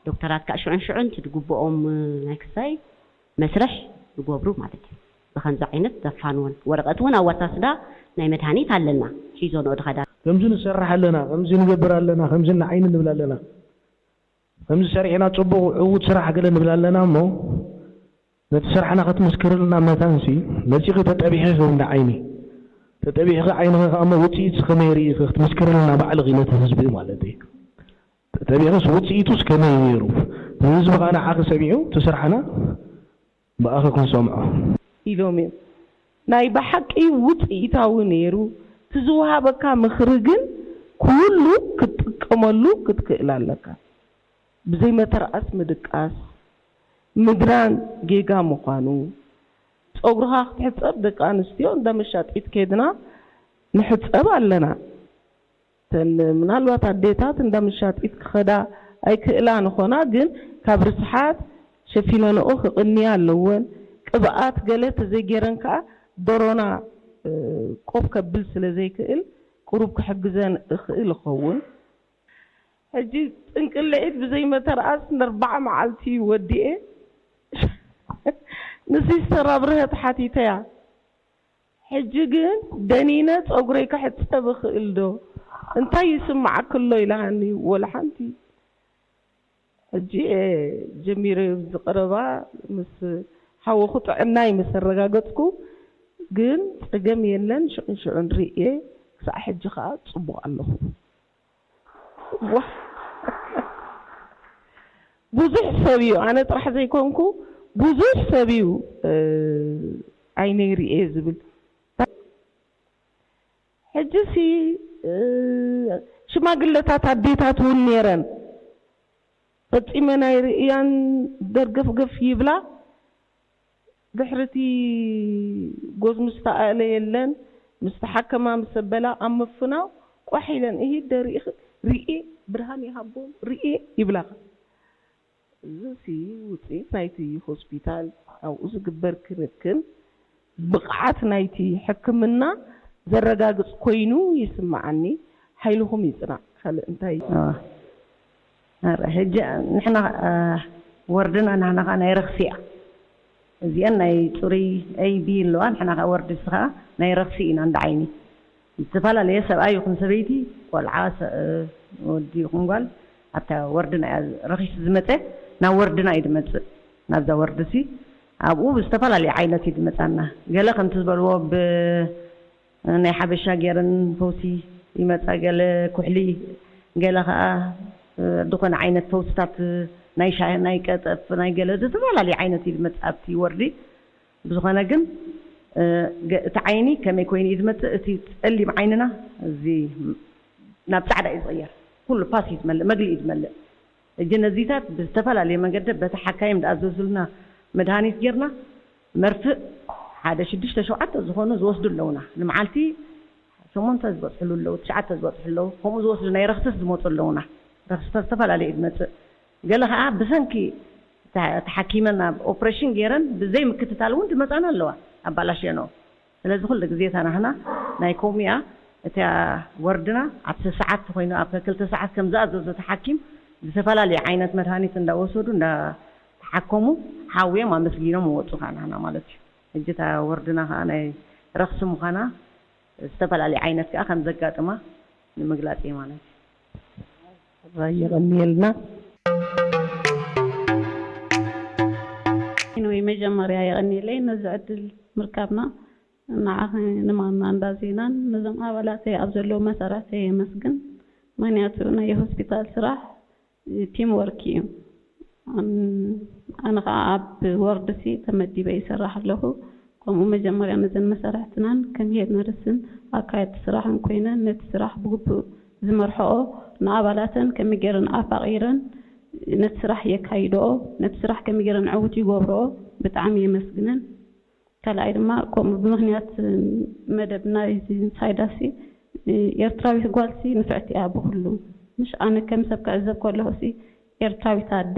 ዶክተራት ከዓ ሽዑን ሽዑን ትድግብኦም ናይ ክሳይ መስርሕ ዝገብሩ ማለት እዩ ብኸምዚ ዓይነት ዘፋንወን ወረቐት እውን ኣወሳስዳ ናይ መድሃኒት ኣለና ሒዞንኦ ድኸዳ ከምዚ ንሰርሕ ኣለና ከምዚ ንገብር ኣለና ከምዚ ንዓይኒ ንብል ኣለና ከምዚ ሰሪሕና ፅቡቕ ዕዉት ስራሕ ገለ ንብል ኣለና እሞ ነቲ ስራሕና ክትምስክርልና መታንሲ መፂኺ ተጠቢሕኺ እንዳ ዓይኒ ተጠቢሕኺ ዓይንኺ ከኣ እሞ ውፅኢትሲ ከመይ ርኢኺ ክትምስክርልና ባዕልኺ ነቲ ህዝቢ ማለት እዩ ተጠቢሕስ ውፅኢቱስ ከመይ ነይሩ ንህዝቢ ከኣ ንዓኺ ሰሚዑ እቲ ስራሕና ብኣኺ ክንሰምዖ ኢሎም እዮም ናይ ብሓቂ ውፅኢታዊ ነይሩ እቲ ዝወሃበካ ምኽሪ ግን ኩሉ ክትጥቀመሉ ክትክእል ኣለካ ብዘይመተርኣስ ምድቃስ ምግራን ጌጋ ምዃኑ፣ ጸጉርኻ ክትሕጸብ ደቂ ኣንስትዮ እንዳ መሻጢት ኬድና ንሕጸብ ኣለና። እተን ምናልባት ኣዴታት እንዳ መሻጢት ክኸዳ ኣይክእላን ኾና ግን ካብ ርስሓት ሸፊነንኦ ክቕንያ ኣለወን። ቅብኣት ገለ ተዘይጌረን ከኣ ደሮና ቆብ ከብል ስለዘይክእል ቁሩብ ክሕግዘን እኽእል እኸውን። ሕጂ ጥንቅልዒት ብዘይ መተርኣስ ንኣርብዓ መዓልቲ ወዲኤ ንሲስተር ኣብርሀት ሓቲተያ። ሕጂ ግን ደኒነ ጸጉረይ ክሕጸብ እኽእል ዶ? እንታይ ይስምዓኪ ኣሎ ኢላኒ። ወላ ሓንቲ። ሕጂ እየ ጀሚረዮ ኣብዚ ቀረባ ምስ ሓወኹ ጥዕናይ ምስ ኣረጋገጽኩ ግን ጸገም የለን ሽዑን ሽዑን ርእየ ክሳዕ ሕጂ ከኣ ጽቡቕ ኣለኹ። ዋ ብዙሕ ሰብ እዩ ኣነ ጥራሕ ዘይኮንኩ ብዙሕ ሰብ እዩ ዓይነይ ርእየ ዝብል ሕጂ ሲ ሽማግለታት ኣዴታት እውን ነይረን ፈጺመን ኣይርእያን ደርገፍገፍ ይብላ ድሕሪ እቲ ጎዝ ምስ ተኣእለ የለን ምስ ተሓከማ ምስ ኣበላ ኣብ ምፍናው ቋሕ ኢለን እሂ ደ ርኢኺ ርኤ ብርሃን ይሃቦም ርኤ ይብላኻ እዚ ሲ ውፅኢት ናይቲ ሆስፒታል ኣብኡ ዝግበር ክንክን ብቕዓት ናይቲ ሕክምና ዘረጋግፅ ኮይኑ ይስምዓኒ ሓይልኹም ይፅናዕ ካልእ እንታይ ሕጂ ንሕና ወርድና ንሕና ከዓ ናይ ረኽሲ እያ እዚአን ናይ ፅሩይ A B ኣለዋ ንሕና ከዓ ወርዲ ንስ ከዓ ናይ ረኽሲ ኢና እንዳ ዓይኒ ዝተፈላለየ ሰብኣይ ይኹን ሰበይቲ ቆልዓ ወዲ ይኹን ጓል ኣብታ ወርድና እያ ረኺሱ ዝመፀ ናብ ወርድና እዩ ዝመፅእ ናብዛ ወርዲ ሲ ኣብኡ ብዝተፈላለየ ዓይነት እዩ ዝመፃና ገለ ከምቲ ዝበልዎ ብ ናይ ሓበሻ ገይረን ፈውሲ ይመፃ ገለ ኩሕሊ ገለ ከዓ ዝኾነ ዓይነት ፈውስታት ናይ ሻሂ ናይ ቀጠፍ ናይ ገለ ዝተፈላለዩ ዓይነት እዩ ዝመፅእ ኣብቲ ወርዲ ብዝኾነ ግን እቲ ዓይኒ ከመይ ኮይኑ እዩ ዝመፅእ እቲ ፀሊም ዓይንና እዚ ናብ ፃዕዳ እዩ ዝቕየር ኩሉ ፓስ እዩ ዝመልእ መግሊ እዩ ዝመልእ ሕጂ ነዚታት ብዝተፈላለየ መንገዲ በቲ ሓካይም ዝኣዘዙልና መድሃኒት ጌርና መርፍእ ሓደ ሽዱሽተ ሸውዓተ ዝኾኑ ዝወስዱ ኣለውና ንመዓልቲ ሸሞንተ ዝበፅሕሉ ኣለዉ ትሽዓተ ዝበፅሑ ኣለዉ ከምኡ ዝወስዱ ናይ ረኽስስ ዝመፁ ኣለውና ረኽስታት ዝተፈላለየ እዩ ዝመፅእ ገለ ከዓ ብሰንኪ ተሓኪመን ኣብ ኦፕሬሽን ገይረን ብዘይ ምክትታል እውን ዝመፃና ኣለዋ ኣባላሽየንኦ። ስለዚ ኩሉ ግዜ እታ ናህና ናይ ኮሚያ እታ ወርድና ኣብ ሰዓት ኮይኑ ኣብ ክልተ ሰዓት ከም ዝኣዘዞ ተሓኪም ዝተፈላለዩ ዓይነት መድሃኒት እንዳወሰዱ እንዳተሓከሙ ሓውዮም ኣመስጊኖም ይወፁ ከዓ ናህና ማለት እዩ። ሕጂ እታ ወርድና ከዓ ናይ ረኽሲ ምዃና ዝተፈላለዩ ዓይነት ከዓ ከም ዘጋጥማ ንምግላፅ እዩ ማለት እዩ። የቐንየልና። ወይ መጀመርያ የቐንየለይ ነዚ ዕድል ምርካብና። ንዓኺ ንማና እንዳ ዜናን ነዞም ኣባላተይ ኣብ ዘለዉ መሳርሕተይ የመስግን። ምኽንያቱ ናይ ሆስፒታል ስራሕ ቲም ወርክ እዩ። ኣነ ከዓ ኣብ ወርድ ሲ ተመዲበ ይሰርሕ ኣለኹ። ከምኡ መጀመርያ ነዘን መሳርሕትናን ከም ሄድ ነርስን ኣካየድቲ ስራሕን ኮይነ ነቲ ስራሕ ብግቡእ ዝመርሕኦ ንኣባላተን ከመይ ገይረን ኣፋቒረን ነቲ ስራሕ የካይድኦ፣ ነቲ ስራሕ ከመይ ገይረን ዕውት ይገብርኦ ብጣዕሚ የመስግነን። ካልኣይ ድማ ከምኡ ብምኽንያት መደብ ናይዚ ሳይዳሲ ኤርትራዊት ጓልሲ ንፍዕቲ እያ ብኹሉ። ምሽ ኣነ ከም ሰብ ክዕዘብ ከለኹሲ ኤርትራዊት ኣደ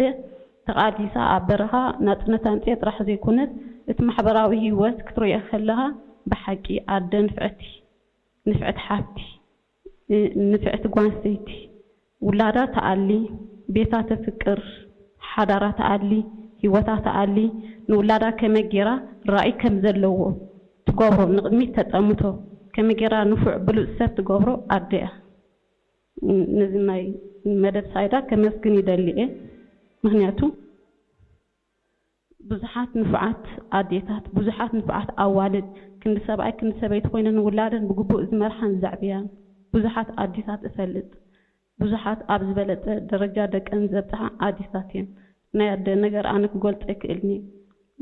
ተቓሊሳ ኣብ በረኻ ናጽነት ኣምጽኤ ጥራሕ ዘይኮነት እቲ ማሕበራዊ ህይወት ክትርእዮ ከለኻ ብሓቂ ኣደ ንፍዕቲ ንፍዕቲ ሓፍቲ ንፍዕቲ ጓንስተይቲ ውላዳ ተኣሊ ቤታ ተፍቅር ሓዳራ ተኣሊ ህይወታ ተኣሊ ንውላዳ ከመይ ጌራ ራእይ ከም ዘለዎ ትገብሮ ንቕድሚት ተጠምቶ ከመይ ጌራ ንፉዕ ብሉጽ ሰብ ትገብሮ ኣደ እያ። ነዚ ናይ መደብ ሳይዳ ከመስግን ይደሊ እየ። ምኽንያቱ ብዙሓት ንፉዓት ኣዴታት፣ ብዙሓት ንፉዓት ኣዋልድ ክንዲ ሰብኣይ ክንዲ ሰበይቲ ኮይነን ንውላደን ብግቡእ ዝመርሓን ዘዕብያን ብዙሓት ኣዴታት እፈልጥ። ብዙሓት ኣብ ዝበለጸ ደረጃ ደቀን ዘብጽሓ ኣዴታት እየን። ናይ ኣደ ነገር ኣነ ክገልጾ ኣይክእልን እየ።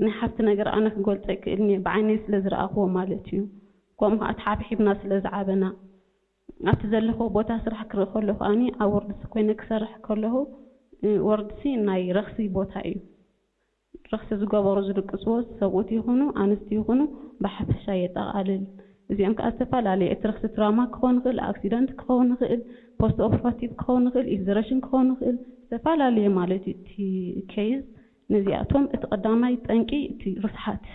ናይ ሓፍቲ ነገር ኣነ ክገልጾ ኣይክእልን እየ፣ ብዓይነይ ስለ ዝረኣኽዎ ማለት እዩ። ከምኡ ከኣ ተሓብሒብና ስለ ዝዓበና። ኣብቲ ዘለኽዎ ቦታ ስራሕ ክርኢ ከለኹ ከኣኒ ኣብ ወርድሲ ኮይነ ክሰርሕ ከለኹ ወርድሲ ናይ ረኽሲ ቦታ እዩ። ረኽሲ ዝገበሩ ዝድቅስዎ ሰብኡት ይኹኑ ኣንስቲ ይኹኑ ብሓፈሻ የጠቓልል። እዚኦም ከዓ ዝተፈላለዩ እቲ ረኽሲ ትራማ ክኸውን ይኽእል፣ ኣክሲደንት ክኸውን ይኽእል፣ ፖስት ኦፕራቲቭ ክኸውን ይኽእል፣ ኢፍዘረሽን ክኸውን ይኽእል፣ ዝተፈላለየ ማለት እዩ እቲ ኬዝ። ነዚኣቶም እቲ ቀዳማይ ጠንቂ እቲ ርስሓት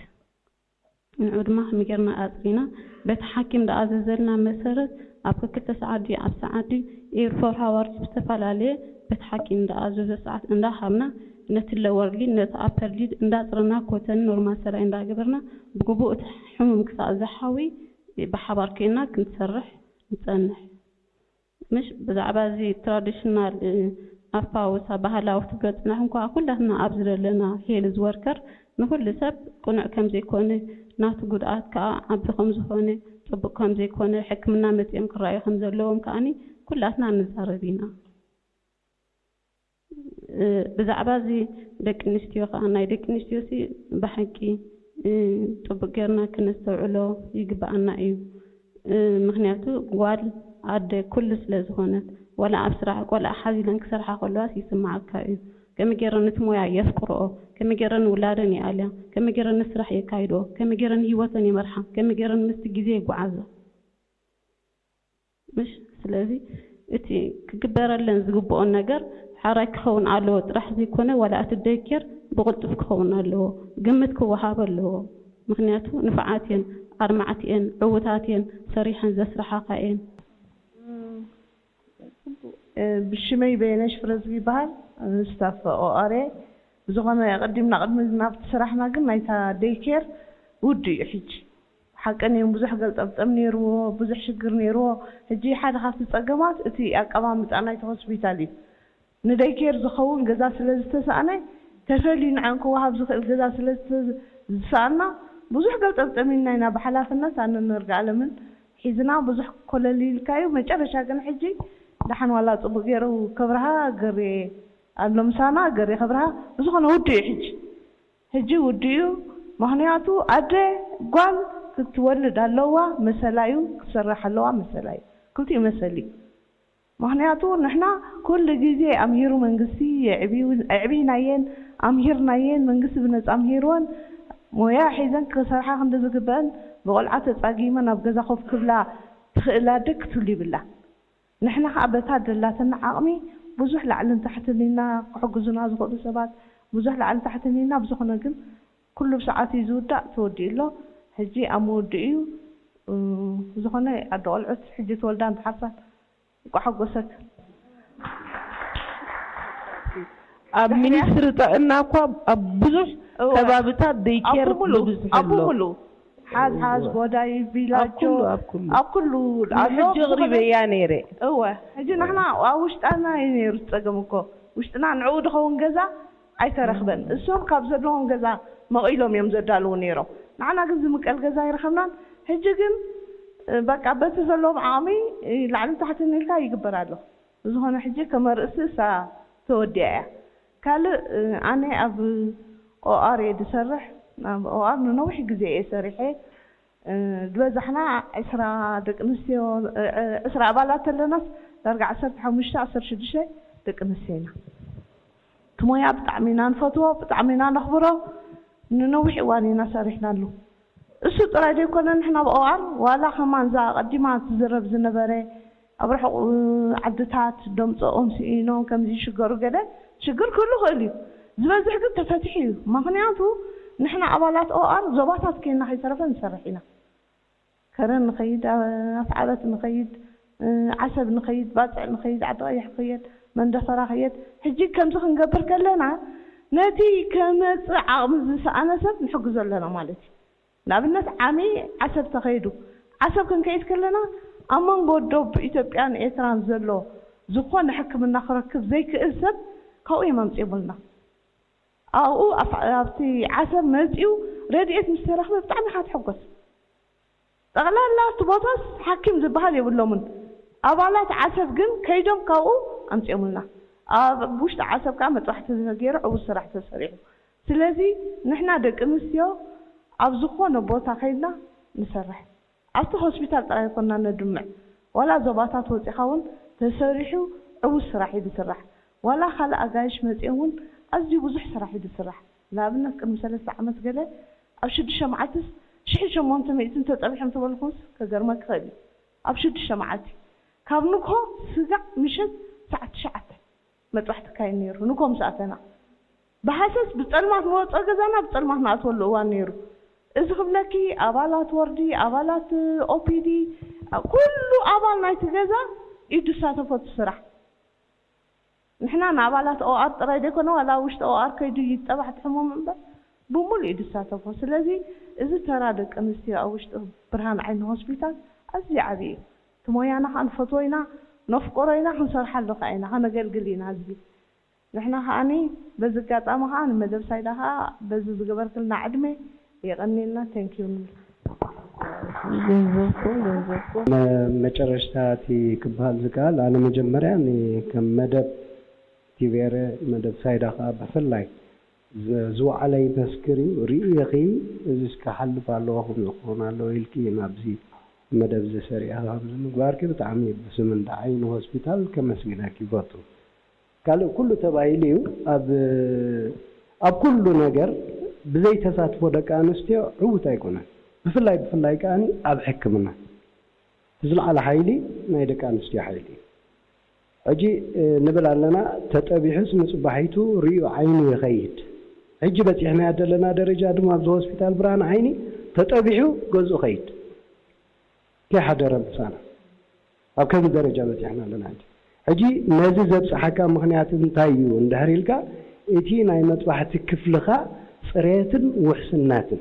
ንዑ ድማ ከመይ ጌርና ኣጽሪና በቲ ሓኪም ዝኣዘዘልና መሰረት ኣብ ክልተ ሰዓት ድዩ ኣብ ሰዓት ድዩ ኤርፎር ሃዋር ድዩ ዝተፈላለየ በቲ ሓኪም ዝኣዘዞ ሰዓት እንዳሃብና ነቲ ለወር ሊድ ነቲ ኣፐር ሊድ እንዳጽረና ኮተን ኖርማል ሰላይ እንዳገበርና ብግቡእ እቲ ሕሙም ክሳእ ዝሓዊ ብሓባር ኮይና ክንሰርሕ ንጸንሕ። ምሽ ብዛዕባ እዚ ትራዲሽናል ኣፋውሳ ባህላዊ ክትገጽና እንኳ ኩላትና ኣብዚ ዘለና ሄልዝ ወርከር ንኩሉ ሰብ ቅኑዕ ከም ዘይኮነ ናቱ ጉድኣት ከዓ ዓቢ ከም ዝኾነ ጽቡቅ ከም ዘይኮነ ሕክምና መጺኦም ክረኣዩ ከም ዘለዎም ከዓኒ ኩላትና ንዛረብ ኢና። ብዛዕባ እዚ ደቂ ኣንስትዮ ከዓ ናይ ደቂ ኣንስትዮ ሲ ብሓቂ ጽቡቅ ጌርና ክነስተውዕሎ ይግብኣና እዩ። ምኽንያቱ ጓል ኣደ ኩሉ ስለ ዝኾነት ዋላ ኣብ ስራሕ ቆልዓ ሓዚለን ክሰርሓ ከለዋስ ይስምዓካ እዩ። ከመይ ገይረን ነቲ ሞያ የፍቅርኦ፣ ከመይ ገይረን ንውላደን ይኣልያ፣ ከመይ ገይረን ነቲ ስራሕ የካይድኦ፣ ከመይ ገይረን ንህይወተን ይመርሓ፣ ከመይ ገይረን ምስቲ ግዜ ይጓዓዛ። ምሽ ስለዚ እቲ ክግበረለን ዝግብኦን ነገር ሓራይ ክኸውን ኣለዎ ጥራሕ ዘይኮነ ዋላ እቲ ደይኬር ብቕልጡፍ ክኸውን ኣለዎ፣ ግምት ክወሃብ ኣለዎ። ምኽንያቱ ንፉዓት እየን፣ ኣድማዕቲ እየን፣ ዕውታት እየን፣ ሰሪሐን ዘስርሓኻ እየን። ብሽመይ በየነሽ ፍረዝጊ ይበሃል። ስታፍ ኦኣር እየ። ብዝኾነ ቅድምና ቅድሚ ናብቲ ስራሕና ግን ናይታ ደይኬር ውዱ እዩ ሕጂ። ሓቀን እዮም ብዙሕ ገልጠምጠም ነይርዎ፣ ብዙሕ ሽግር ነይርዎ። ሕጂ ሓደ ካብቲ ጸገማት እቲ ኣቀማምጣ ናይቲ ሆስፒታል እዩ። ንደይኬር ዝኸውን ገዛ ስለ ዝተሳእነ ተፈልዩ ንዐን ክወሃብ ዝኽእል ገዛ ስለ ዝሰኣና ብዙሕ ገልጠምጠም ኢልና ኢና ብሓላፍነት ኣነ ንርግኣለምን ሒዝና ብዙሕ ኮለል ኢልካ እዩ። መጨረሻ ግን ሕጂ ደሓን ዋላ ጽቡቕ ገይሩ ክብርሃ ገሬ ኣሎ ምሳና ገሬ ክብርሃ ብዝኾነ ውዱ እዩ ሕጂ ሕጂ ውዱ እዩ። ምኽንያቱ ኣደ ጓል ክትወልድ ኣለዋ መሰላ እዩ፣ ክትሰርሕ ኣለዋ መሰላ እዩ። ክልቲኡ መሰል እዩ። ምኽንያቱ ንሕና ኩሉ ግዜ ኣምሂሩ መንግስቲ የዕብዩ- ኣዕቢናየን ኣምሂርናየን መንግስቲ ብነጻ ኣምሂርወን ሞያ ሒዘን ክሰርሓ ክንዲ ዝግበአን ብቆልዓ ተጻጊመን ኣብ ገዛ ኮፍ ክብላ ትኽእል ኣደ ክትህሉ ይብላ። ንሕና ከኣ በታ ደላትና ዓቕሚ ብዙሕ ላዕልን ታሕትን ኢና ክሕግዙና ዝኽእሉ ሰባት፣ ብዙሕ ላዕልን ታሕትን ኢና። ብዝኾነ ግን ኩሉ ብሰዓት እዩ ዝውዳእ፣ ተወዲኡ ኣሎ። ሕጂ ኣብ ምውድእ እዩ። እ፣ ብዝኾነ ኣደ ቆልዑት ሕጂ ትወልዳ እንተሓርሳት እንቋዕ ሓጎሰክ። ኣብ ሚኒስትሪ ጥዕና እኳ ኣብ ብዙሕ እወ። ከባብታት ደይኬር ኣብ ብምሉእ፣ ብብዝሒ ኣብ ኣሎ። ብምሉእ። ሓዝ ሓዝ፣ እወ። ጎዳይ፣ ኣብ ቪላጆ፣ ኩሉ፣ ኣብ ኩሉ። ኣብ ኩሉ ኣሎ። ሕጂ ኣቕሪበያ ነይረ። እወ፣ ሕጂ ንሕና ኣብ ውሽጣና እዩ ነይሩ ጸገም እኮ። ውሽጥና ንዕኡ ድኸውን ገዛ ኣይተረኽበን። እም። እሶም ካብ ዘለዎም ገዛ መቒሎም እዮም ዘዳልዉ ነይሮም። ንዓና ግን ዝምቀል ገዛ ኣይረኸብናን። ሕጂ ግን፣ እ፣ በቃ በቲ ዘለዎም ዓቕሚ፣ እ፣ ላዕልን ታሕትን ኢልካ ይግበር ኣሎ። ብዝኾነ ሕጂ ከም ኣርእስቲ እሳ ተወዲኣ እያ። ካልእ፣ እ፣ ኣነ ኣብ ኦኣር እየ ዝሰርሕ። ኣብ ኦኣር ንነዊሕ ግዜ እየ ሰሪሐ። እ፣ ዝበዛሕና ዕስራ ደቂ ኣንስትዮ፣ እ፣ እ፣ ዕስራ ኣባላት ኣለናስ ዳርጋ ዓሰርተ ሓሙሽተ፣ ዓሰርተ ሽዱሽተ ደቂ ኣንስትዮ ኢና። እቲ ሞያ ብጣዕሚ ኢና ንፈትዎ፣ ብጣዕሚ ኢና ነኽብሮ። ንነዊሕ እዋን ኢና ሰሪሕናሉ። እሱ ጥራይ ዘይኮነ፣ ንሕና ኣብ ኦኣር ዋላ ከማን እዛ ቀዲማ ትዝረብ ዝነበረ ኣብ ርሑቕ ዓድታት ደምፀኦም ስኢኖም ከምዚ ይሽገሩ ገለ ሽግር ክህሉ ይኽእል እዩ። ዝበዝሕ ግን ተፈቲሑ እዩ። ምኽንያቱ ንሕና ኣባላት ኦኣር ዞባታት ኬንና ከይተረፈ ንሰርሕ ኢና። ከረን ንኸይድ፣ ኣፍዓበት ንኸይድ፣ ዓሰብ ንኸይድ፣ ባጽዕ ንኸይድ፣ ዓዲ ቀይሕ ክኸየድ፣ መንደፈራ ክኸየድ። ሕጂ ከምዚ ክንገብር ከለና ነቲ ከመጽእ ዓቕሚ ዝሰኣነ ሰብ ንሕግዞ ኣለና ማለት እዩ። ንኣብነት ዓሚ ዓሰብ ተኸይዱ፣ ዓሰብ ክንከይድ ከለና ኣብ መንጎ ዶብ ኢትዮጵያን ኤርትራን ዘሎ ዝኾነ ሕክምና ክረክብ ዘይክእል ሰብ ካብኡ እዮም ኣምጺኦምልና። ኣብኡ ኣፍ-፣ ኣብቲ ዓሰብ መጺኡ ረድኤት ምስ ተረኽበ ብጣዕሚ ኢኻ ትሕጎስ። ጠቕላላ እቲ ቦታስ ሓኪም ዝበሃል የብሎምን። ኣባላት ዓሰብ ግን ከይዶም ካብኡ ኣምጺኦምልና። ኣብ ውሽጢ ዓሰብ ከኣ መጥባሕቲ ተገይሩ ዕዉት ስራሕ ተሰሪሑ። ስለዚ ንሕና ደቂ ኣንስትዮ ኣብ ዝኾነ ቦታ ከይድና ንሰርሕ። ኣብቲ ሆስፒታል ጥራይ ኣይኮንና ነድምዕ፣ ዋላ ዞባታት ወጺኻ እውን ተሰሪሑ ዕዉት ስራሕ እዩ ዝስራሕ። ዋላ ካልእ ኣጋይሽ መጺኦም እውን ኣዝዩ ብዙሕ ስራሕ እዩ ዝስራሕ። ንኣብነት ቅድሚ ሰለስተ ዓመት ገለ ኣብ ሽዱሽተ መዓልትስ ሽሕን ሸሞንተ ሚእትን ተጠቢሖም ተበልኩምስ ከገርመክ ይኽእል እዩ። ኣብ ሽዱሽተ መዓልቲ ካብ ንግሆ ስጋዕ ምሸት ሰዓት ትሽዓተ መጥባሕቲ ይካየድ ነይሩ። ንግሆ ምስ ኣተና ብሃሰስ ብጸልማት ንወጾ ገዛና ብጸልማት ንኣትወሉ እዋን ነይሩ። እዚ ክብለኪ ኣባላት ወርዲ፣ ኣባላት ኦፒዲ፣ ኩሉ ኣባል ናይቲ ገዛ ኢዱ ዝሳተፎ እቲ ስራሕ። ንሕና ንኣባላት ኦኣር ጥራይ ዘይኮነ ዋላ ኣብ ውሽጢ ኦኣር ከይዱ ይጠባሕ እቲ ሕሙም እምበር ብምሉእ ኢዱ ዝሳተፎ። ስለዚ እዚ ተራ ደቂ ኣንስትዮ ኣብ ውሽጢ ብርሃን ዓይኒ ሆስፒታል ኣዝዩ ዓብዪ እዩ። እቲ ሞያና ከዓ ንፈትዎ ኢና፣ ነፍቅሮ ኢና፣ ክንሰርሓሉ ከዓ ኢና፣ ከነገልግል ኢና ህዝቢ። ንሕና ከዓኒ በዚ ኣጋጣሚ ከዓ ንመደብ ሳይዳ ከዓ በዚ ዝገበርክልና ዕድመ የቐንየልና። Thank you ንብል። ገንዘብኩም፣ ገንዘብኩም። መ-፣ መጨረሽታ እቲ ክበሃል ዝከኣል፣ ኣነ መጀመርያ ን-፣ ከም መደብ ቲቪ ኤረ፣ መደብ ሳይዳ ከዓ ብፍላይ ዝ-፣ ዝወዓለ ይመስክር እዩ። ርእይኺ እዚስ ክሓልፍ ኣለዎ፣ ከምዚ ክኸውን ኣለዎ ኢልኪ ናብዚ መደብ እዚ ሰሪዕኺ ከምዚ ምግባርኪ ብጣዕሚ ብስም እንዳ ዓይኒ ሆስፒታል ከመስግነኪ ይፈቱ። ካልእ ኩሉ ተባሂሉ እዩ። ኣብ፣ ኣብ ኩሉ ነገር ብዘይ ተሳትፎ ደቂ ኣንስትዮ ዕዉት ኣይኮነን። ብፍላይ፣ ብፍላይ ከኣኒ ኣብ ሕክምና። እቲ ዝለዓለ ሓይሊ ናይ ደቂ ኣንስትዮ ሓይሊ እዩ። ሕጂ፣ እ፣ ንብል ኣለና፣ ተጠቢሑስ ንጽባሒቱ ርእዩ ዓይኑ ይኸይድ። ሕጂ በጺሕናዮ ዘለና ደረጃ ድማ ኣብዚ ሆስፒታል ብርሃን ዓይኒ ተጠቢሑ ገዝኡ ኸይድ። ከይሓደረ ምሳና ኣብ ከምዚ ደረጃ በጺሕና ኣለና። ሕጂ፣ ሕጂ ነዚ ዘብጽሓካ ምኽንያት እንታይ እዩ እንድሕር ኢልካ፣ እቲ ናይ መጥባሕቲ ክፍልኻ ጽሬትን ውሕስነትን፣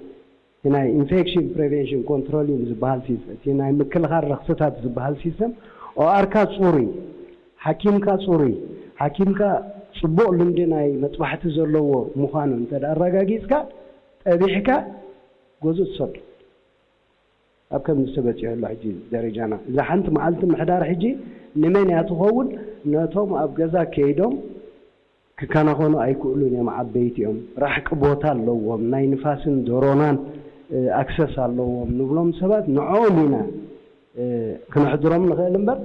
እቲ ናይ ኢንፌክሽን ፕሪቨንሽን ኮንትሮሊንግ ዝበሃል ሲስተም፣ እቲ ናይ ምክልኻል ረኽስታት ዝበሃል ሲስተም፣ ኦኣርካ ጽሩይ፣ ሓኪምካ ጽሩይ፣ ሓኪምካ ጽቡቕ ልምዲ ናይ መጥባሕቲ ዘለዎ ምዃኑ እንተ ደኣ ኣረጋጊጽካ፣ ጠቢሕካ ገዝኡ ትሰዶ። ኣብ ከም ዝተበጽሐሉ ሕጂ ደረጃና፣ እዛ ሓንቲ መዓልቲ ምሕዳር ሕጂ ንመን እያ ትኸውን? ነቶም ኣብ ገዛ ከይዶም ክከናኸኑ ኣይክእሉን እዮም፣ ዓበይቲ እዮም፣ ራሕቂ ቦታ ኣለዎም፣ ናይ ንፋስን ዶሮናን፣ እ፣ ኣክሰስ ኣለዎም ንብሎም ሰባት ንዕኦም ኢና፣ እ፣ ክነሕድሮም ንኽእል እምበር፣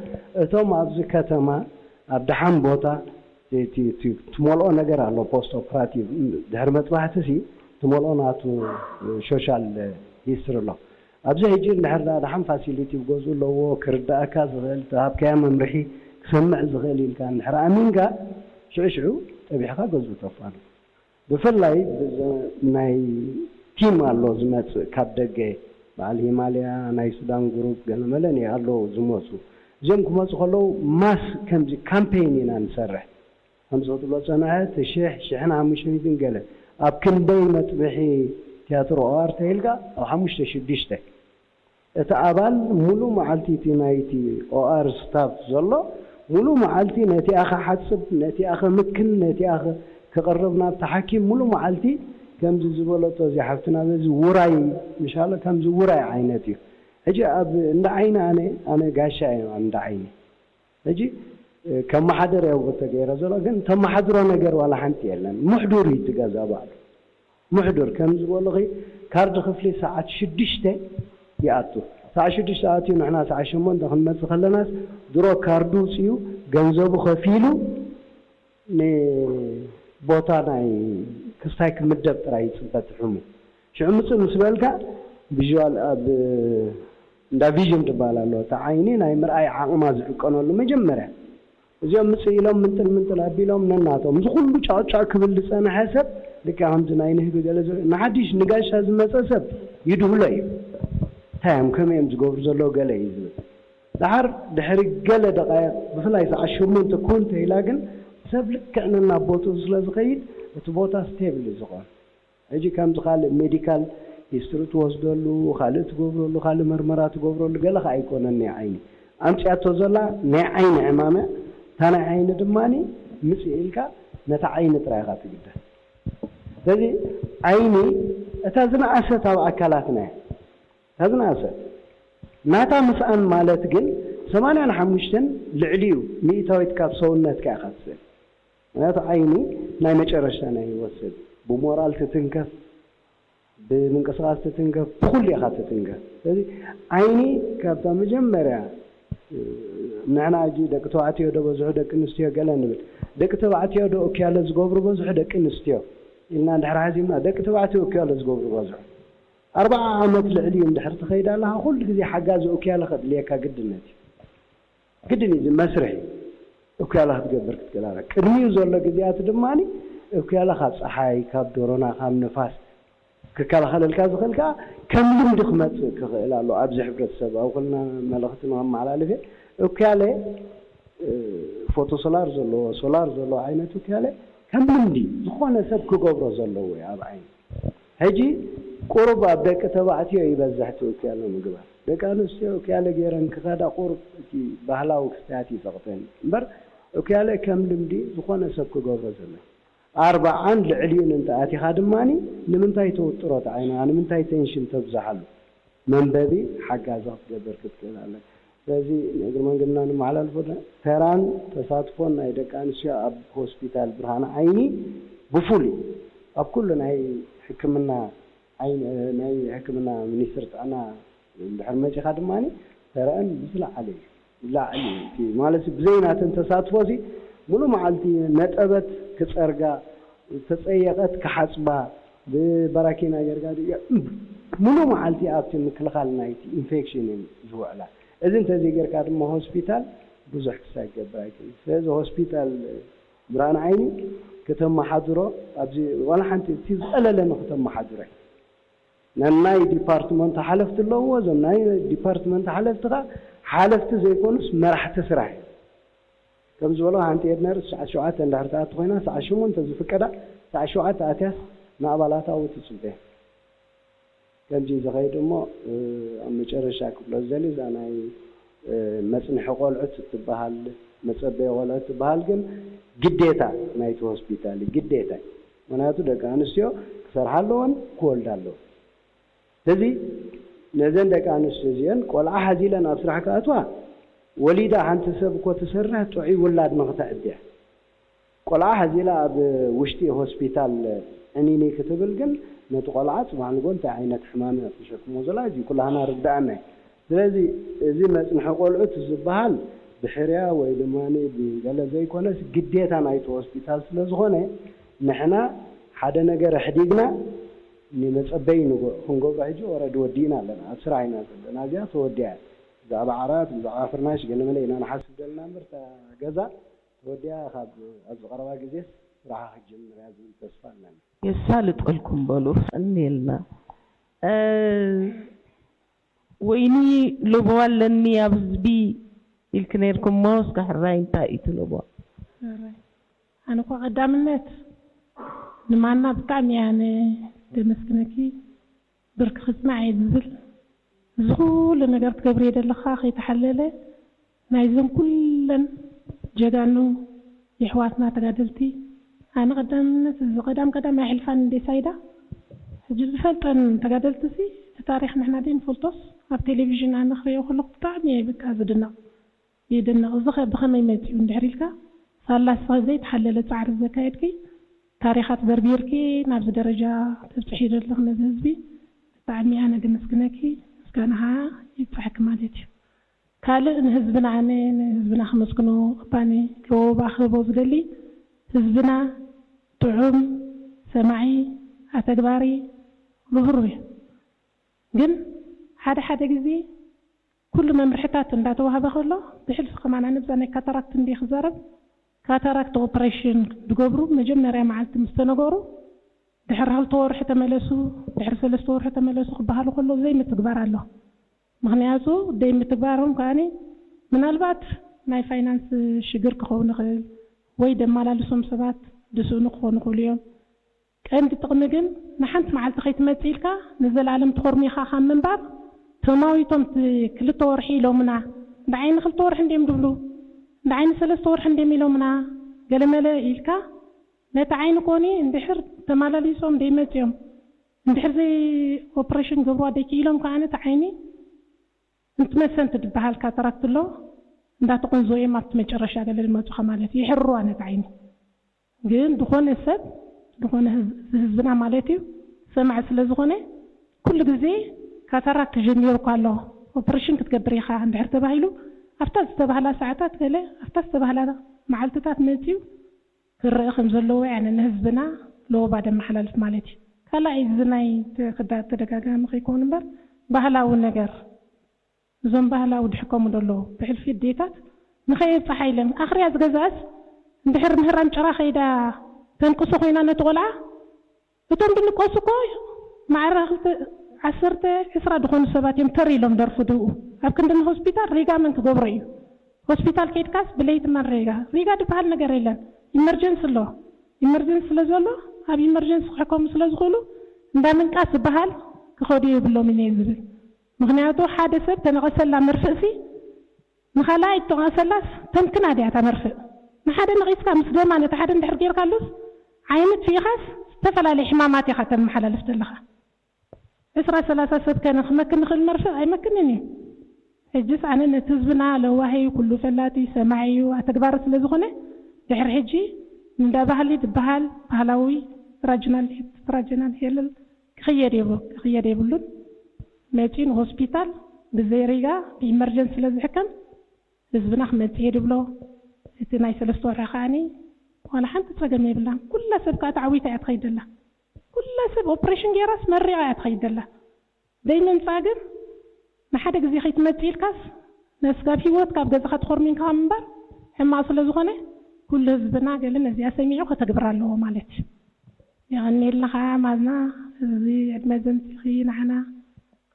እቶም ኣብዚ ከተማ ኣብ ደሓን ቦታ እቲ፣ እቲ፣ እቲ ትመልኦ ነገር ኣሎ፣ ፖስት ኦፕራቲቭ ድሕሪ መጥባሕቲ ሲ ትመልኦ ናቱ ሶሻል ሂስትሪ ኣሎ። ኣብዚ ሕጂ እንድሕር ደኣ ደሓን ፋሲሊቲ ገዝኡ ኣለዎ፣ ክርዳእካ ዝኽእል፣ ተሃብካዮ መምርሒ ክሰምዕ ዝኽእል ኢልካ እንድሕር ኣሚንካ ሽዑ ሽዑ ጠቢሕካ ገዝኡ ተፋንው። ብፍላይ ናይ ቲም ኣሎ ዝመጽእ ካብ ደገ፣ በዓል ሂማልያ፣ ናይ ሱዳን ግሩፕ ገለመለ ኣለዉ ዝመጹ። እዚኦም ክመጹ ከለዉ ማስ ከምዚ ካምፔይን ኢና ንሰርሕ። ከምዚ ክትብሎ ዝጸናሐ እቲ ሽሕ ሽሕን ሓሙሽተ ሚእትን ገለ ኣብ ክንደይ መጥብሒ ቲያትር ኦኣር ተይልካ ኣብ ሓሙሽተ ሽዱሽተ እቲ ኣባል ሙሉ መዓልቲ እቲ ናይቲ ኦኣር ስታፍ ዘሎ ሙሉ መዓልቲ ነቲኣ ክሓጽብ ነቲኣ ክምክን ነቲኣ ክቕርብ ናብቲ ሓኪም ሙሉ መዓልቲ ከምዚ ዝበለቶ እዚ ሓፍትና በዚ ውራይ ምሻሎ ከምዚ ውራይ ዓይነት እዩ። ሕጂ ኣብ እንዳ ዓይኒ ኣነ ኣነ ጋሻ እየ ኣብ እንዳ ዓይኒ ሕጂ ከመሓደር ያው ተገይረ ዘሎ ግን ተመሓድሮ ነገር ዋላ ሓንቲ የለን። ምሕዱር እዩ እቲ ገዛ ባዕሉ ምሕዱር ከም ዝበሉኺ ካርድ ክፍሊ ሰዓት ሽዱሽተ ይኣቱ። ሰዓት ሽዱሽተ ኣትዩ ንሕና ሰዓት ሸሞንተ ክንመጽእ ከለናስ ድሮ ካርዱ ውፅኡ ገንዘቡ ከፊሉ ንቦታ ናይ ክስታይ ክምደብ ጥራይ ይፅበ ትሕሙ። ሽዑ ምፅእ ምስ በልካ ቪዥዋል ኣብ እንዳ ቪዥን ትበሃል ኣሎ እታ ዓይኒ ናይ ምርኣይ ዓቕማ ዝዕቀነሉ መጀመርያ እዚኦም ምፅእ ኢሎም ምንጥል ምንጥል ኣቢሎም ነናቶም እዚ ኩሉ ጫቕጫቕ ክብል ዝፀንሐ ሰብ ልክዕ ከምዚ ናይ ንህቢ ገለ ዝብል ንሓድሽ ንጋሻ ዝመፀ ሰብ ይድህሎ እዩ። እንታይ እዮም ከመይ እዮም ዝገብሩ ዘለዉ ገለ እዩ ዝብል። ደሓር ድሕሪ ገለ ደቃይቕ ብፍላይ ሰዓት ሸሞንተ ኮን ተይላ ግን ሰብ ልክዕ ነናብ ቦትኡ ስለ ዝኸይድ እቲ ቦታ ስቴብል እዩ ዝኾን። ሕጂ ከምዚ ካልእ ሜዲካል ሂስትሪ ትወስደሉ፣ ካልእ ትገብረሉ፣ ካልእ መርመራ ትገብረሉ ገለ ከኣ ኣይኮነን ናይ ዓይኒ ኣምጺኣቶ ዘላ ናይ ዓይኒ ዕማም እያ። እታ ናይ ዓይኒ ድማ ምጽእ ኢልካ ነታ ዓይኒ ጥራይ ኢኻ ትግደስ። ስለዚ ዓይኒ እታ ዝነኣሰት ኣብ ኣካላትና እያ። እታ ዝነኣሰት ናታ ምስኣን ማለት ግን ሰማንያን ሓሙሽተን ልዕሊኡ ሚእታዊት ካብ ሰውነትካ ኢኻ ትስእል። ምክንያቱ ዓይኒ ናይ መጨረሽታ ናይ ህይወት ሰብ ብሞራል ትትንከፍ፣ ብምንቅስቃስ ትትንከፍ፣ ብኩሉ ኢኻ ትትንከፍ። ስለዚ ዓይኒ ካብታ መጀመርያ ንሕና ሕጂ ደቂ ተባዕትዮ ዶ በዝሑ ደቂ ኣንስትዮ ገለ ንብል። ደቂ ተባዕትዮ ዶ እክያለ ዝገብሩ በዝሑ ደቂ ኣንስትዮ ኢልና እንድሕር ሓሲብና ደቂ ተባዕትዮ እክያለ ዝገብሩ በዝሑ። ኣርብዓ ዓመት ልዕሊኡ እንድሕር ትኸይድ ኣለኻ ኩሉ ግዜ ሓጋዚ እክያለ ከድልየካ ግድነት እዩ። ግድን እዩ እዚ መስርሕ እዩ። እኩያላ ክትገብር ክትክእል ኣለካ። ቅድሚኡ ዘሎ ግዜያት ድማ እኩያላ ካብ ፀሓይ፣ ካብ ዶሮና፣ ካብ ንፋስ ክከላኸለልካ ዝኽእል ከዓ ከም ልምዲ ክመፅእ ክኽእል ኣሎ። ኣብዚ ሕብረተሰብ ኣብ ኩልና መልእኽቲ ንከመሓላልፍ እየ። እኩያለ ፎቶ ሶላር ዘለዎ ሶላር ዘለዎ ዓይነት እኩያለ ከም ልምዲ ዝኾነ ሰብ ክገብሮ ዘለዎ እዩ ኣብ ዓይኒ ሕጂ ቁሩብ ኣብ ደቂ ተባዕትዮ ይበዝሕ እቲ እክያለ ምግባር። ደቂ ኣንስትዮ እክያለ ገይረን ክኸዳ ቁሩብ እቲ ባህላዊ ክስታያት ይጸቕጠን እምበር እክያለ ከም ልምዲ ዝኾነ ሰብ ክገብሮ ዘሎ። ኣርብዓን ልዕሊኡን እንተ ኣቲኻ ድማ ንምንታይ ተውጥሮ እቲ ዓይንኻ ንምንታይ ቴንሽን ተብዝሓሉ? መንበቢ ሓጋዚ ክትገብር ክትክእል ኣለካ። ስለዚ ንእግሪ መንገድና ንመሓላልፎ ተራን ተሳትፎን ናይ ደቂ ኣንስትዮ ኣብ ሆስፒታል ብርሃን ዓይኒ ብፉሉይ ኣብ ኩሉ ናይ ሕክምና ናይ ሕክምና ሚኒስትር ጥዕና እንድሕር መፂኻ ድማ ተረአን ብዝለዓለ እዩ። ላዕሊ ማለት ብዘይናተን ተሳትፎ ሲ ሙሉ መዓልቲ ነጠበት ክፀርጋ ዝተፀየቐት ክሓፅባ ብበራኪና ጌርካ ሙሉ መዓልቲ ኣብቲ ምክልኻል ናይቲ ኢንፌክሽን እየን ዝውዕላ። እዚ እንተዘይጌርካ ድማ ሆስፒታል ብዙሕ ክሳይ ክገብር ኣይክእል። ስለዚ ሆስፒታል ብርሃን ዓይኒ ክተመሓድሮ ኣብዚ ዋላ ሓንቲ እቲ ዝቐለለ ንክተመሓድሮ እዩ። ነናይ ዲፓርትመንቱ ሓለፍቲ ኣለውዎ። እዞም ናይ ዲፓርትመንት ሓለፍቲ ከዓ ሓለፍቲ ዘይኮኑስ መራሕቲ ስራሕ እዮም። ከም ዝበሎ ሓንቲ ኤድነር ሰዓት ሸውዓተ እንድሕር ትኣቱ ኮይና ሰዓት ሸሞንተ ዝፍቀዳ ሰዓት ሸውዓተ ኣትያስ ንኣባላታ ኣብኡ ትፅበ። ከምዚ ዝኸይድ እሞ ኣብ መጨረሻ ክብሎ ዝደሊ እዛ ናይ መፅንሒ ቆልዑት እትበሃል መፀበይ ቆልዑት ትበሃል ግን ግዴታ ናይቲ ሆስፒታል እዩ። ግዴታ እዩ። ምክንያቱ ደቂ ኣንስትዮ ክሰርሓ ኣለወን ክወልዳ ኣለወን። ስለዚ ነዘን ደቂ ኣንስትዮ እዚአን ቆልዓ ሓዚለን ኣብ ስራሕ ክኣትዋ ወሊዳ ሓንቲ ሰብ እኮ ትሰርሕ ጥዑይ ውላድ ንክተዕብያ ቆልዓ ሓዚላ ኣብ ውሽጢ ሆስፒታል ዕኒኒ ክትብል ግን ነቲ ቆልዓ ፅባሕ ንጎ እንታይ ዓይነት ሕማም እያ ተሸክሞ ዘላ እዚ ኩላህና ርዳእና እዩ። ስለዚ እዚ መፅንሒ ቆልዑት ዝበሃል ብሕርያ ወይ ድማ ብገለ ዘይኮነስ ግዴታ ናይቲ ሆስፒታል ስለዝኾነ ንሕና ሓደ ነገር ኣሕዲግና ንመፀበይ ንጉዕ ክንገብሮ ሕጂ ኦረዲ ወዲእና ኣለና ኣብ ስራሕ ኢና ዘለና እዚኣ ተወዲኣ ብዛዕባ ዓራት፣ ብዛዕባ ፍርናሽ ገለ መለ ኢና ንሓስብ ዘለና እምበር፣ እታ ገዛ ተወዲኣ ካብ ኣብዚ ቀረባ ግዜስ ስራሓ ክትጅምር እያ ዝብል ተስፋ ኣለና። የሳልጠልኩም በሉ። እኒልና ወይኒ ለቦዋ ኣለኒ ኣብ ህዝቢ ኢልክ ነርኩም እሞ እስከ ሕራይ እንታይ እዩ እቲ ለቦዋ? ኣነ እኳ ቀዳምነት ንማና ብጣዕሚ እያ ኣነ ደመስግነኪ። ብርኪ ክፅናዕ እየ ዝብል። እዚ ኩሉ ነገር ትገብርዮ ዘለኻ ከይተሓለለ ናይዘን ኩለን ጀጋኑ የሕዋትና ተጋደልቲ ኣነ ቀዳምነት እዚ ቀዳም ቀዳም ኣይሕልፋን እንዴ ሳይዳ። ሕጂ ዝፈልጠን ተጋደልቲ ሲ እቲ ታሪኽ ንሕና ደይ ንፈልጦስ ኣብ ቴሌቪዥን ኣነ ክሪኦ ከለኹ ብጣዕሚ እየ በቃ ዝድነቕ። ይድነቕ። እዚ ኸ ብኸመይ መጺኡ እንድሕር ኢልካ፣ ሳላ ንስኺ ዘይተሓለለ ጻዕሪ ዘካየድኪ፣ ታሪኻት በርቢርኪ ናብዚ ደረጃ ተብጽሕዮ ዘለኺ ነዚ ህዝቢ፣ ብጣዕሚ ኣነ ደመስግነኪ፣ ምስጋና ኸኣ ይብጻሕኪ ማለት እዩ። ካልእ ንህዝብና ኣነ ንህዝብና ከመስግኖ እባ ኣነ ለበዋ ክህቦ ዝደሊ፣ ህዝብና ጥዑም፣ ሰማዒ፣ ኣተግባሪ፣ ርህሩህ እዩ። ግን ሓደ ሓደ ግዜ ኩሉ መምርሕታት እንዳተዋህበ ከሎ ብሕልፊ ከማን ኣነ ብዛ ናይ ካታራክት እንድየ ክዛረብ ካታራክት ኦፕሬሽን ዝገብሩ መጀመርያ መዓልቲ ምስ ተነገሩ ድሕሪ ክልተ ወርሒ ተመለሱ ድሕሪ ሰለስተ ወርሒ ተመለሱ ክበሃሉ ከሎ ዘይምትግባር ኣሎ። ምኽንያቱ ዘይምትግባሮም ከኣኒ ምናልባት ናይ ፋይናንስ ሽግር ክኸውን ይኽእል ወይ ደመላልሶም ሰባት ድስእኑ ክኾኑ ይኽእሉ እዮም። ቀንዲ ጥቕሚ ግን ንሓንቲ መዓልቲ ከይትመጽእ ኢልካ ንዘለኣለም ተኾርሚኻ ካብ ምንባር፣ ተማዊቶም እቲ ክልተ ወርሒ ኢሎምና፣ እንድዒ ንክልተ ወርሒ እንድዮም ድብሉ፣ እንድዒ ንሰለስተ ወርሒ እንድዮም ኢሎምና፣ ገለመለ ኢልካ ነቲ ዓይኒ ኮኒ እንድሕር ተመላሊሶም ደይመጽዮም እንድሕር ዘይ ኦፕሬሽን ገብርዋ ደይክኢሎም ከኣ ነቲ ዓይኒ እንትመሰንቲ ድበሃል ካታራክት ኣሎ እንዳተቆንዞ እዮም ኣብቲ መጨረሻ ገለ ዝመጹኻ ማለት እዩ። ይሕርዋ ነቲ ዓይኒ። ግን ዝኾነ ሰብ ዝኾነ ህዝብና ማለት እዩ ሰማዒ ስለ ዝኾነ ኩሉ ግዜ ካታራክት ጀሚሩ እኳ ኣሎ ኦፕሬሽን ክትገብር ኢኻ እንድሕር ተባሂሉ ኣብታ ዝተባህላ ሰዓታት ገለ ኣብታ ዝተባህላ መዓልትታት መፅዩ ክረአ ከም ዘለዎ ያነ ንህዝብና ለወባ ደመሓላልፍ ማለት እዩ። ካልኣይ እዚ ናይ ተዳጋጋሚ ከይኮን እምበር ባህላዊ ነገር እዞም ባህላዊ ድሕከሙ ደለዉ ብሕልፊ ኣዴታት ንኸየብፅሓ ኢለን ኣኽርያ ዝገዝኣስ እንድሕር ምህራም ጭራ ከይዳ ተንቅሶ ኮይና ነቲ ቆልዓ እቶም ድንቀሱ እኮ ማዕረ ክልተ ዓሰርተ ዕስራ ዝኾኑ ሰባት እዮም ተር ኢሎም ደርፉ ድብኡ ኣብ ክንዲ ንሆስፒታል ሪጋ መን ክገብሮ እዩ ሆስፒታል ከይድካስ ብለይቲ መን ሪጋ ሪጋ ድበሃል ነገር የለን ኢመርጀንስ ኣሎ ኢመርጀንስ ስለ ዘሎ ኣብ ኢመርጀንስ ክሕከሙ ስለ ዝኽእሉ እንዳ ምንቃስ ዝበሃል ክኸዱ የብሎምን እየ ዝብል ምኽንያቱ ሓደ ሰብ ተነቐሰላ መርፍእሲ ንኻልኣይ እተቐሰላስ ተምክና ድያ እታ መርፍእ ንሓደ ነቒስካ ምስ ደማ ነቲ ሓደ እንድሕር ጌርካሉስ ዓይኒ ትፊኢኻስ ዝተፈላለየ ሕማማት ኢኻ ተመሓላልፍ ዘለኻ ዕስራ ሰላሳ ሰብ ከ ንኽመክን ንኽእል መርፍእ ኣይመክንን እዩ ሕጅስ ኣነ ነቲ ህዝብና ለዋህ እዩ ኩሉ ፈላጢ ሰማዒ እዩ ኣተግባሪ ስለ ዝኾነ ድሕሪ ሕጂ እንዳ ባህሊ ዝበሃል ባህላዊ ትራጅናል ትራጀናል ሄልል ክኽየድ የብሉን መፂኡ ንሆስፒታል ብዘይ ሪጋ ብኢመርጀንስ ስለ ዝሕከም ህዝብና ክመፅእ እየ ድብሎ እቲ ናይ ሰለስተ ወርሒ ከዓኒ ዋላ ሓንቲ ፀገም የብላን ኩላ ሰብ ከዓ ተዓዊታ እያ ትኸይድ ዘላ ኩላ ሰብ ኦፕሬሽን ገይራስ መሪቓ እያ ትኸይድ ዘላ ዘይምምፃእ ግን ንሓደ ግዜ ከይትመፅእ ኢልካስ ነስጋብ ሂወት ካብ ገዛኻ ተኾርሚንካ ምንባር ሕማቕ ስለ ዝኾነ ኩሉ ህዝብና ገለ ነዚኣ ሰሚዑ ከተግብራ ኣለዎ ማለት እዩ። የቐንየልና ኸዓ ማዝና እዚ ዕድመ ዘምፂኺ ንዓና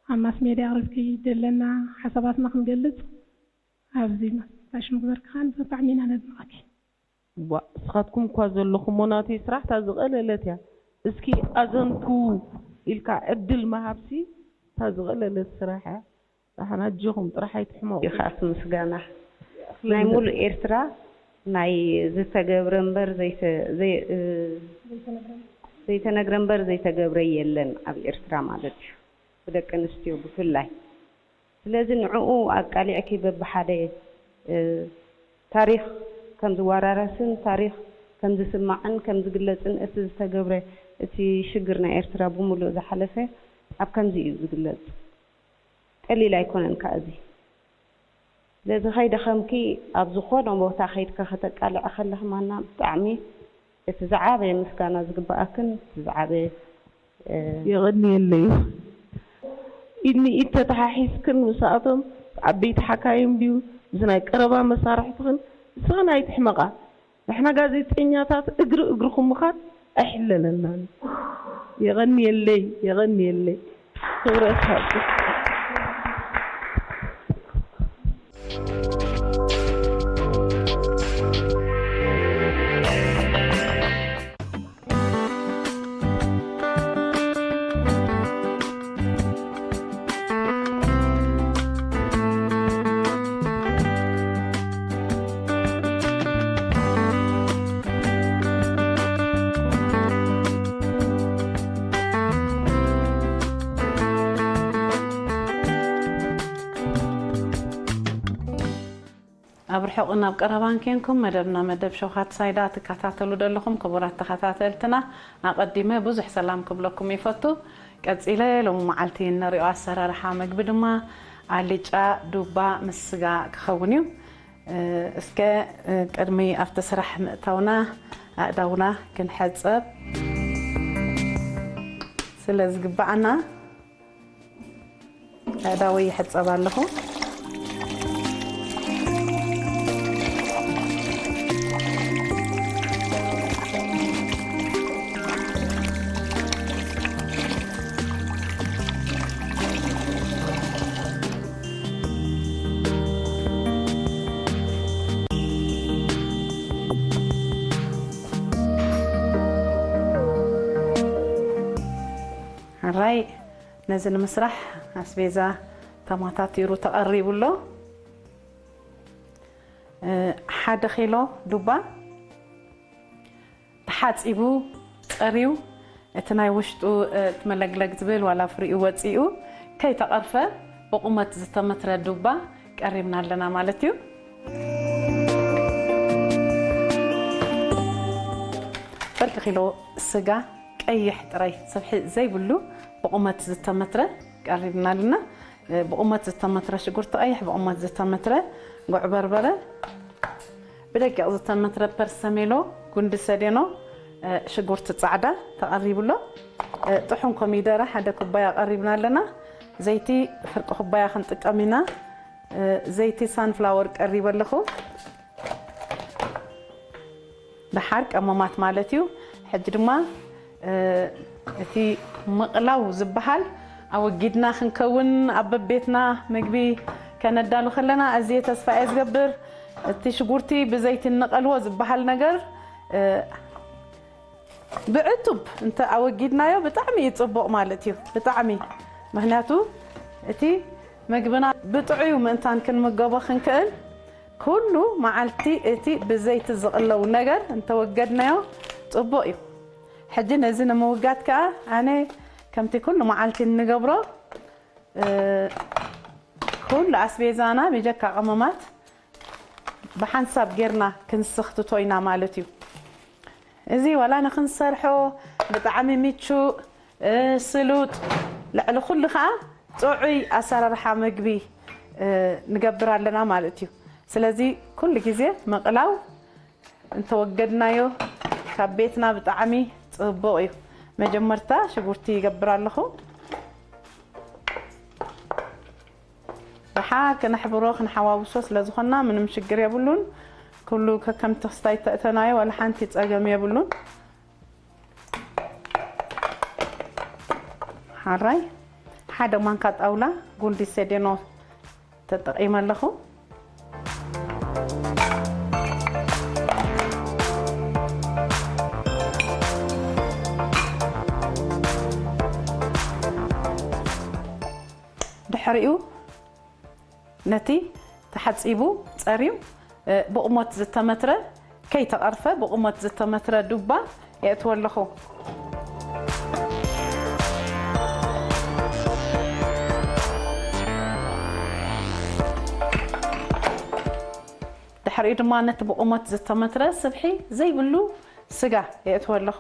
ኣብ ማስ ሜድያ ኣቕሪብኪ ደለና ሓሳባትና ክንገልፅ ኣብዚ ምፍታሽ ምግበርክኻን ብጣዕሚ ኢና ነድንቐኪ። ዋ እስኻትኩም እኳ ዘለኹሞ ናተይ ስራሕ እታ ዝቐለለት እያ እስኪ ኣዘንቱ ኢልካ ዕድል ምሃብሲ እታ ዝቐለለት ስራሕ እያ ንሕና ኣጆኹም ጥራሕ ኣይትሕመቑ። ይኽኣስ ምስጋና ናይ ሙሉእ ኤርትራ ናይ ዝተገብረ እምበር ዘይተ- ዘይ- እ- ዘይተነግረ እምበር ዘይተገብረ የለን ኣብ ኤርትራ ማለት እዩ ብደቂ ኣንስትዮ ብፍላይ ስለዚ ንዕኡ ኣቃሊዕኪ በብሓደ እ- ታሪኽ ከም ዝወራረስን ታሪኽ ከም ዝስማዕን ከም ዝግለጽን እቲ ዝተገብረ እቲ ሽግር ናይ ኤርትራ ብሙሉእ ዝሓለፈ ኣብ ከምዚ እዩ ዝግለጽ ቀሊል ኣይኮነን ከኣ እዚ ስለዚ ከይደኸምኪ ኣብ ዝኾነ ቦታ ከይድኪ ከተቃልዒ ከለኺ ማና ብጣዕሚ እቲ ዝዓበየ ምስጋና ዝግበኣክን እቲ ዝዓበየ የቐንየለይ ኢድ ንኢድ ተተሓሒዝክን ምስኣቶም ዓበይቲ ሓካይም ድዩ፣ ምስ ናይ ቀረባ መሳርሕትኽን፣ ንስኽን ኣይትሕመቓ። ንሕና ጋዜጠኛታት እግሪ እግርኹም ምኻድ ኣይሕለለናን። የቐንየለይ፣ የቐንየለይ። ክብረት ሃብቲ። ኣብ ርሑቕን ኣብ ቀረባን ኬንኩም መደብና መደብ ሸውሃት ሳይዳ ትከታተሉ ዘለኹም ክቡራት ተኸታተልትና፣ ኣቐዲመ ብዙሕ ሰላም ክብለኩም ይፈቱ። ቀጺለ ሎሚ መዓልቲ እንሪኦ ኣሰራርሓ መግቢ ድማ ኣልጫ ዱባ ምስ ስጋ ክኸውን እዩ። እ፣ እስከ፣ እ፣ ቅድሚ ኣብቲ ስራሕ ምእታውና ኣእዳውና ክንሕጸብ ስለ ዝግባኣና፣ ኣእዳወይ ይሕጸብ ኣለኹ። ሕራይ ነዚ ንምስራሕ ኣስቤዛ ተማታቲሩ ተቐሪቡ ኣሎ። እ፣ ሓደ ኪሎ ዱባ ተሓጺቡ፣ ጸርዩ፣ እቲ ናይ ውሽጡ፣ እ፣ እቲ መለግለግ ዝብል ዋላ ፍሪኡ ወጺኡ ከይተቐርፈ ብቑመት ዝተመትረ ዱባ ቀሪብና ኣለና ማለት እዩ። ፍርቂ ኪሎ ስጋ ቀይሕ ጥራይ ስብሒ ዘይብሉ ብቑመት ዝተመትረ ቀሪብና ኣለና። እ፣ ብቑመት ዝተመትረ ሽጉርቲ ቀይሕ፣ ብቑመት ዝተመትረ ጉዕ በርበረ፣ ብደቂቕ ዝተመትረ ፐርሰሜሎ፣ ጉንዲ ሰዴኖ፣ እ፣ ሽጉርቲ ጻዕዳ ተቐሪቡ ኣሎ። እ፣ ጥሑን ኮሚደረ ሓደ ኩባያ ቀሪብና ኣለና። ዘይቲ ፍርቂ ኩባያ ክንጥቀም ኢና። እ፣ ዘይቲ ሳንፍላወር ቀሪበ ኣለኹ። ደሓር ቀመማት ማለት እዩ። ሕጂ ድማ፣ እ፣ እቲ ምቕላው ዝበሃል ኣወጊድና ክንከውን ኣብ በቤትና ምግቢ ከነዳሉ ከለና ኣዝየ ተስፋ እየ ዝገብር። እቲ ሽጉርቲ ብዘይቲ እንቐልዎ ዝበሃል ነገር፣ እ፣ ብዕቱብ እንተ ኣወጊድናዮ ብጣዕሚ እዩ ጽቡቕ ማለት እዩ። ብጣዕሚ። ምኽንያቱ እቲ ምግብና ብጥዑዩ ምእንታን ክንምገቦ ክንክእል፣ ኩሉ መዓልቲ እቲ ብዘይቲ ዝቕለው ነገር እንተወገድናዮ ጽቡቕ እዩ። ሕጂ ነዚ ንምውጋድ ከኣ ኣነ ከምቲ ኩሉ መዓልቲ እንገብሮ፣ እ፣ ኩሉ ኣስቤዛና ብጀካ ቀመማት ብሓንሳብ ጌርና ክንስኽትቶ ኢና ማለት እዩ። እዚ ዋላ ንኽንሰርሖ ብጣዕሚ ምቹእ፣ እ፣ ስሉጥ፣ ልዕሊ ኩሉ ኸኣ ጥዑይ ኣሰራርሓ መግቢ፣ እ፣ ንገብር ኣለና ማለት እዩ። ስለዚ ኩሉ ግዜ ምቕላው እንተወገድናዮ ካብ ቤትና ብጣዕሚ ጽቡቕ እዩ። መጀመርታ ሽጉርቲ ይገብር ኣለኹ። ደሓር ክነሕብሮ ክንሓዋውሶ ስለ ዝኾንና ምንም ሽግር የብሉን። ኩሉ ከከምቲ ክስታይ ተእተናዮ ዋላ ሓንቲ ጸገም የብሉን። ሓራይ ሓደ ማንካ ጣውላ ጉንዲ ሴዴኖ ተጠቒመ ኣለኹ። ድሕሪኡ ነቲ ተሓጺቡ ጸርዩ፣ እ፣ ብቑመት ዝተመትረ፣ ከይተቐርፈ ብቑመት ዝተመትረ ዱባ የእትዎ ኣለኹ። ድሕሪኡ ድማ ነቲ ብቑመት ዝተመትረ ስብሒ ዘይብሉ ስጋ የእትዎ ኣለኹ።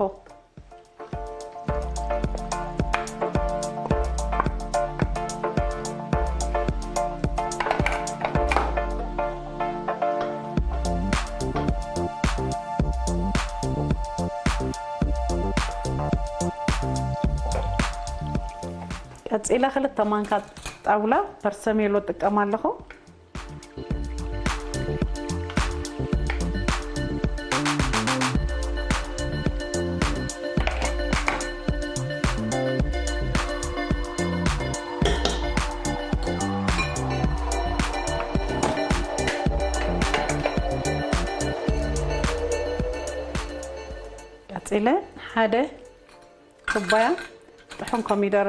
ቀጺለ ክልተ ማንካ ጣውላ ፐርሰሜሎ ጥቀም ኣለኹ። ቀጺለ ሓደ ኩባያ ጥሑን ኮሚደረ።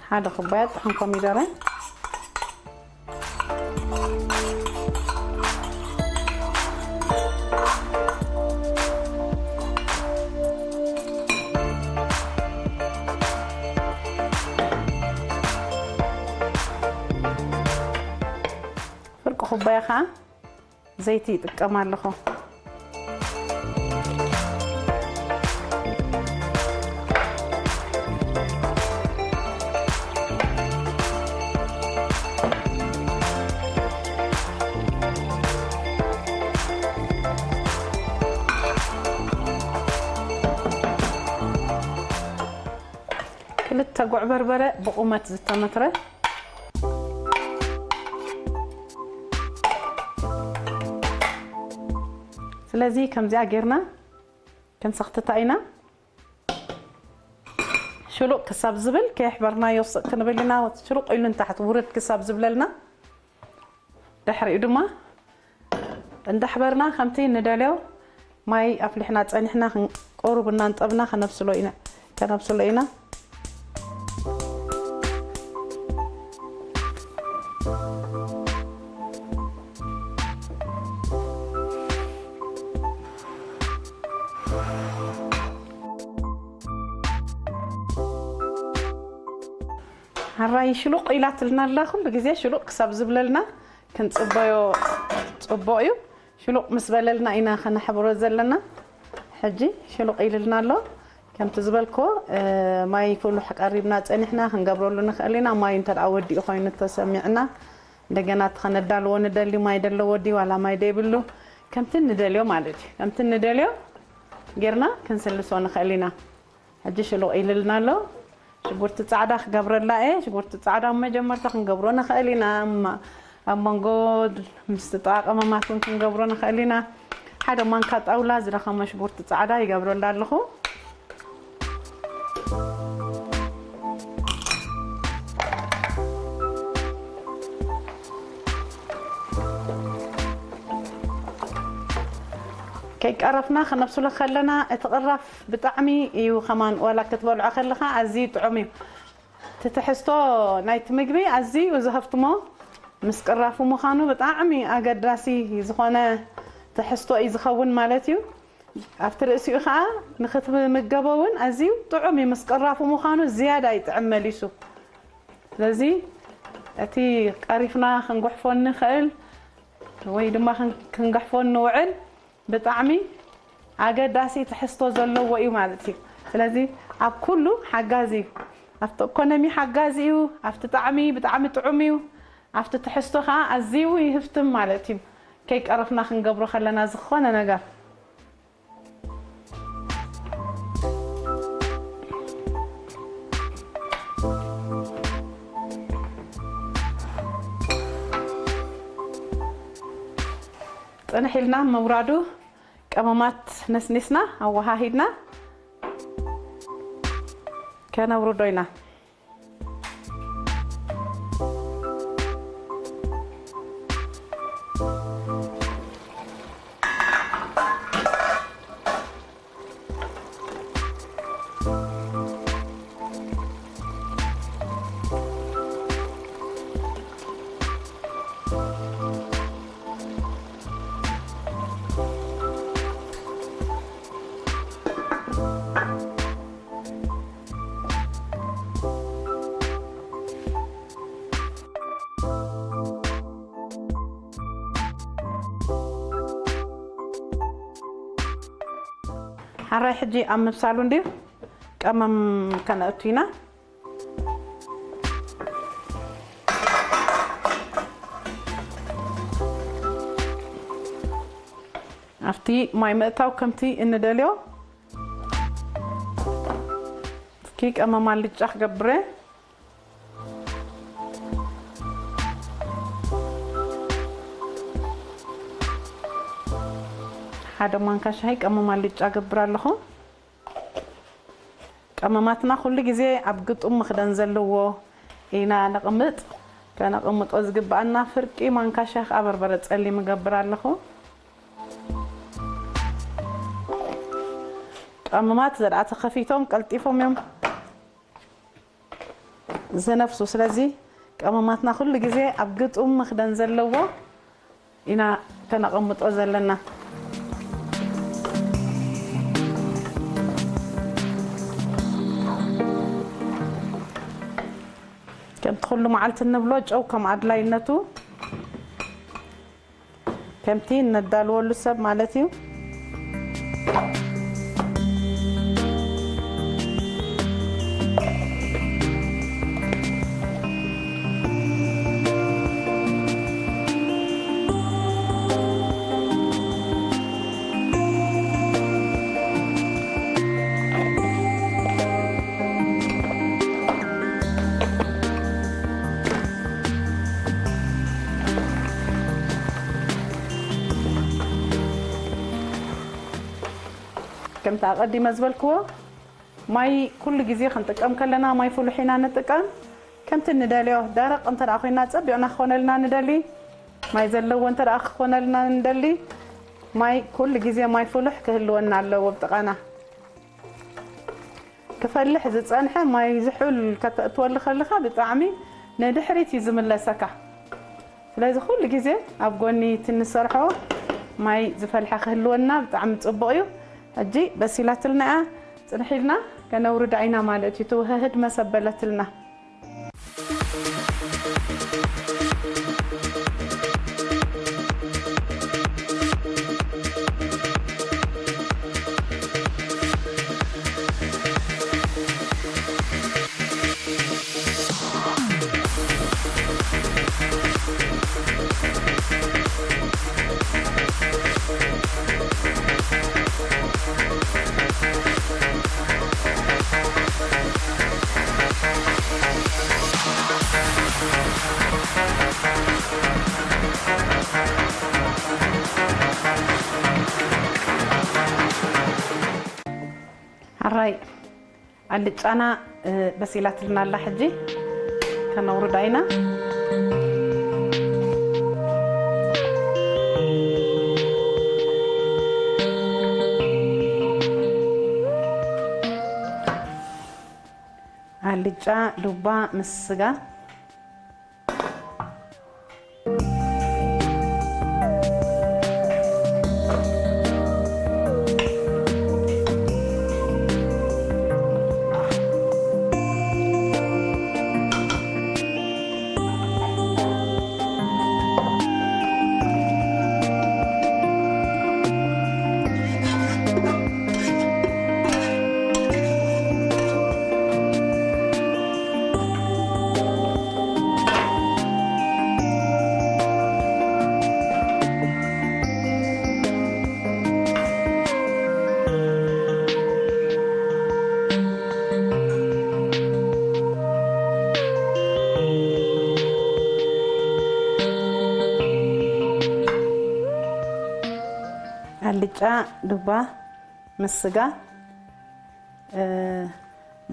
ሓደ ኩባያ ጥሑን ኮሚደረ። ፍርቂ ኩባያ ከዓ ዘይቲ ይጥቀም ኣለኹ። ክልተ ጉዕ በርበረ ብቑመት ዝተመትረ። ስለዚ ከምዚኣ ጌርና ክንሰኽትታ ኢና። ሽሉቕ ክሳብ ዝብል ከየሕበርናዮ ስቕ ክንብል ኢና። ሽሉቕ ኢሉ ንታሕቲ ውርድ ክሳብ ዝብለልና፣ ድሕሪኡ ድማ እንዳሕበርና ከምቲ ንደልዮ ማይ ኣፍሊሕና ጸኒሕና፣ ቁሩብ እናንጠብና ከነብስሎ ኢና። ከነብስሎ ኢና። ሕራይ ሽሉቕ ኢላትልና ኣላ። ኩሉ ግዜ ሽሉቕ ክሳብ ዝብለልና ክንጽበዮ ጽቡቕ እዩ። ሽሉቕ ምስ በለልና ኢና ከነሕብሮ ዘለና። ሕጂ ሽሉቕ ኢልልና ኣሎ። ከምቲ ዝበልክዎ፣ እ፣ ማይ ፍሉሕ ቀሪብና ጸኒሕና ክንገብረሉ ንኽእል ኢና። ማይ እንተ ደኣ ወዲኡ ኮይኑ ተሰሚዕና፣ እንደገና እቲ ከነዳልዎ ንደሊ፣ ማይ ደለዎ ድዩ ዋላ ማይ ደይብሉ፣ ከምቲ ንደልዮ ማለት እዩ። ከምቲ ንደልዮ ጌርና ክንስልሶ ንኽእል ኢና። ሕጂ ሽሉቕ ኢልልና ኣሎ። ሽጉርቲ ጻዕዳ ክገብረላ እየ። ሽጉርቲ ጻዕዳ ኣብ መጀመርታ ክንገብሮ ንኽእል ኢና። እማ-፣ ኣብ መንጎ ምስ ጥቓ ቀመማት እውን ክንገብሮ ንኽእል ኢና። ሓደ ማንካ ጣውላ ዝደኸመ ሽጉርቲ ጻዕዳ ይገብረላ ኣለኹ። ከይቀረፍና ክነብስሎ ከለና እቲ ቅራፍ ብጣዕሚ እዩ ከማን፣ ዋላ ክትበልዖ ከለኻ ኣዝዩ ጥዑም እዩ። እቲ ትሕዝቶ ናይቲ ምግቢ ኣዝዩ እዩ ዘሀፍትሞ። ምስ ቅራፉ ምዃኑ ብጣዕሚ ኣገዳሲ ዝኾነ ትሕዝቶ እዩ ዝኸውን ማለት እዩ። ኣብቲ ርእሲኡ ኸዓ ንኽትምገቦ እውን ኣዝዩ ጥዑም እዩ። ምስ ቅራፉ ምዃኑ ዝያዳ ይጥዕም መሊሱ። ስለዚ እቲ ቀሪፍና ክንጉሕፎ ንኽእል ወይ ድማ ክን-፣ ክንጉሕፎ ንውዕል ብጣዕሚ ኣገዳሲ ትሕዝቶ ዘለዎ እዩ ማለት እዩ። ስለዚ ኣብ ኩሉ ሓጋዚ እዩ። ኣብቲ ኢኮኖሚ ሓጋዚ እዩ፣ ኣብቲ ጣዕሚ ብጣዕሚ ጥዑም እዩ፣ ኣብቲ ትሕዝቶ ከዓ ኣዝዩ ይህፍትም ማለት እዩ። ከይቀረፍና ክንገብሮ ከለና ዝኾነ ነገር። ጽንሕ ኢልና ምውራዱ ቀመማት ነስኒስና ኣወሃሂድና ከነውርዶ ኢና። ሓራይ ሕጂ ኣብ ምብሳሉ እንድዩ ቀመም ከነእቱ ኢና። ኣብቲ ማይ ምእታው ከምቲ እንደልዮ። እስኪ ቀመም ኣልጫ ክገብረ። ሓደ ማንካ ሻሂ ቀመም ኣልጫ ገብር ኣለኹ። ቀመማትና ኩሉ ግዜ ኣብ ግጡም ምኽደን ዘለዎ ኢና ነቕምጥ። ከነቕምጦ ዝግብኣና ፍርቂ ማንካ ሻሂ ከኣ በርበረ ጸሊም እገብር ኣለኹ። ቀመማት ዘድኣ ተኸፊቶም ቀልጢፎም እዮም ዝነፍሱ። ስለዚ ቀመማትና ኩሉ ግዜ ኣብ ግጡም ምኽደን ዘለዎ ኢና ከነቐምጦ ዘለና። ከምቲ ኩሉ መዓልቲ እንብሎ ጨው ከም ኣድላይነቱ ከምቲ እነዳልወሉ ሰብ ማለት እዩ። ከምቲ ኣቐዲመ ዝበልክዎ ማይ ኩሉ ግዜ ክንጥቀም ከለና ማይ ፍሉሕ ኢና ንጥቀም። ከምቲ ንደልዮ ደረቕ እንተ ደኣ ኮይና ጸቢቕና ክኾነልና ንደሊ። ማይ ዘለዎ እንተ ደኣ ክኾነልና ንደሊ። ማይ ኩሉ ግዜ ማይ ፍሉሕ ክህልወና ኣለዎ ብጥቓና። ክፈልሕ ዝጸንሐ ማይ ዝሑል ከተእትወሉ ከለኻ ብጣዕሚ ንድሕሪት እዩ ዝምለሰካ። ስለዚ ኩሉ ግዜ ኣብ ጎኒ እቲ ንሰርሖ ማይ ዝፈልሐ ክህልወና ብጣዕሚ ጽቡቕ እዩ። ሕጂ በሲላትልና እያ፣ ጽንሕ ኢልና ከነውርዳ ኢና ማለት እዩ። ትውህህድ መሰበለትልና። ኣራይ ኣልጫና በሲላትልና ኣላ። ሕጂ ከነውርዳ ኢና። ኣልጫ ዱባ ምስ ስጋ። ኣልጫ ዱባ ምስ ስጋ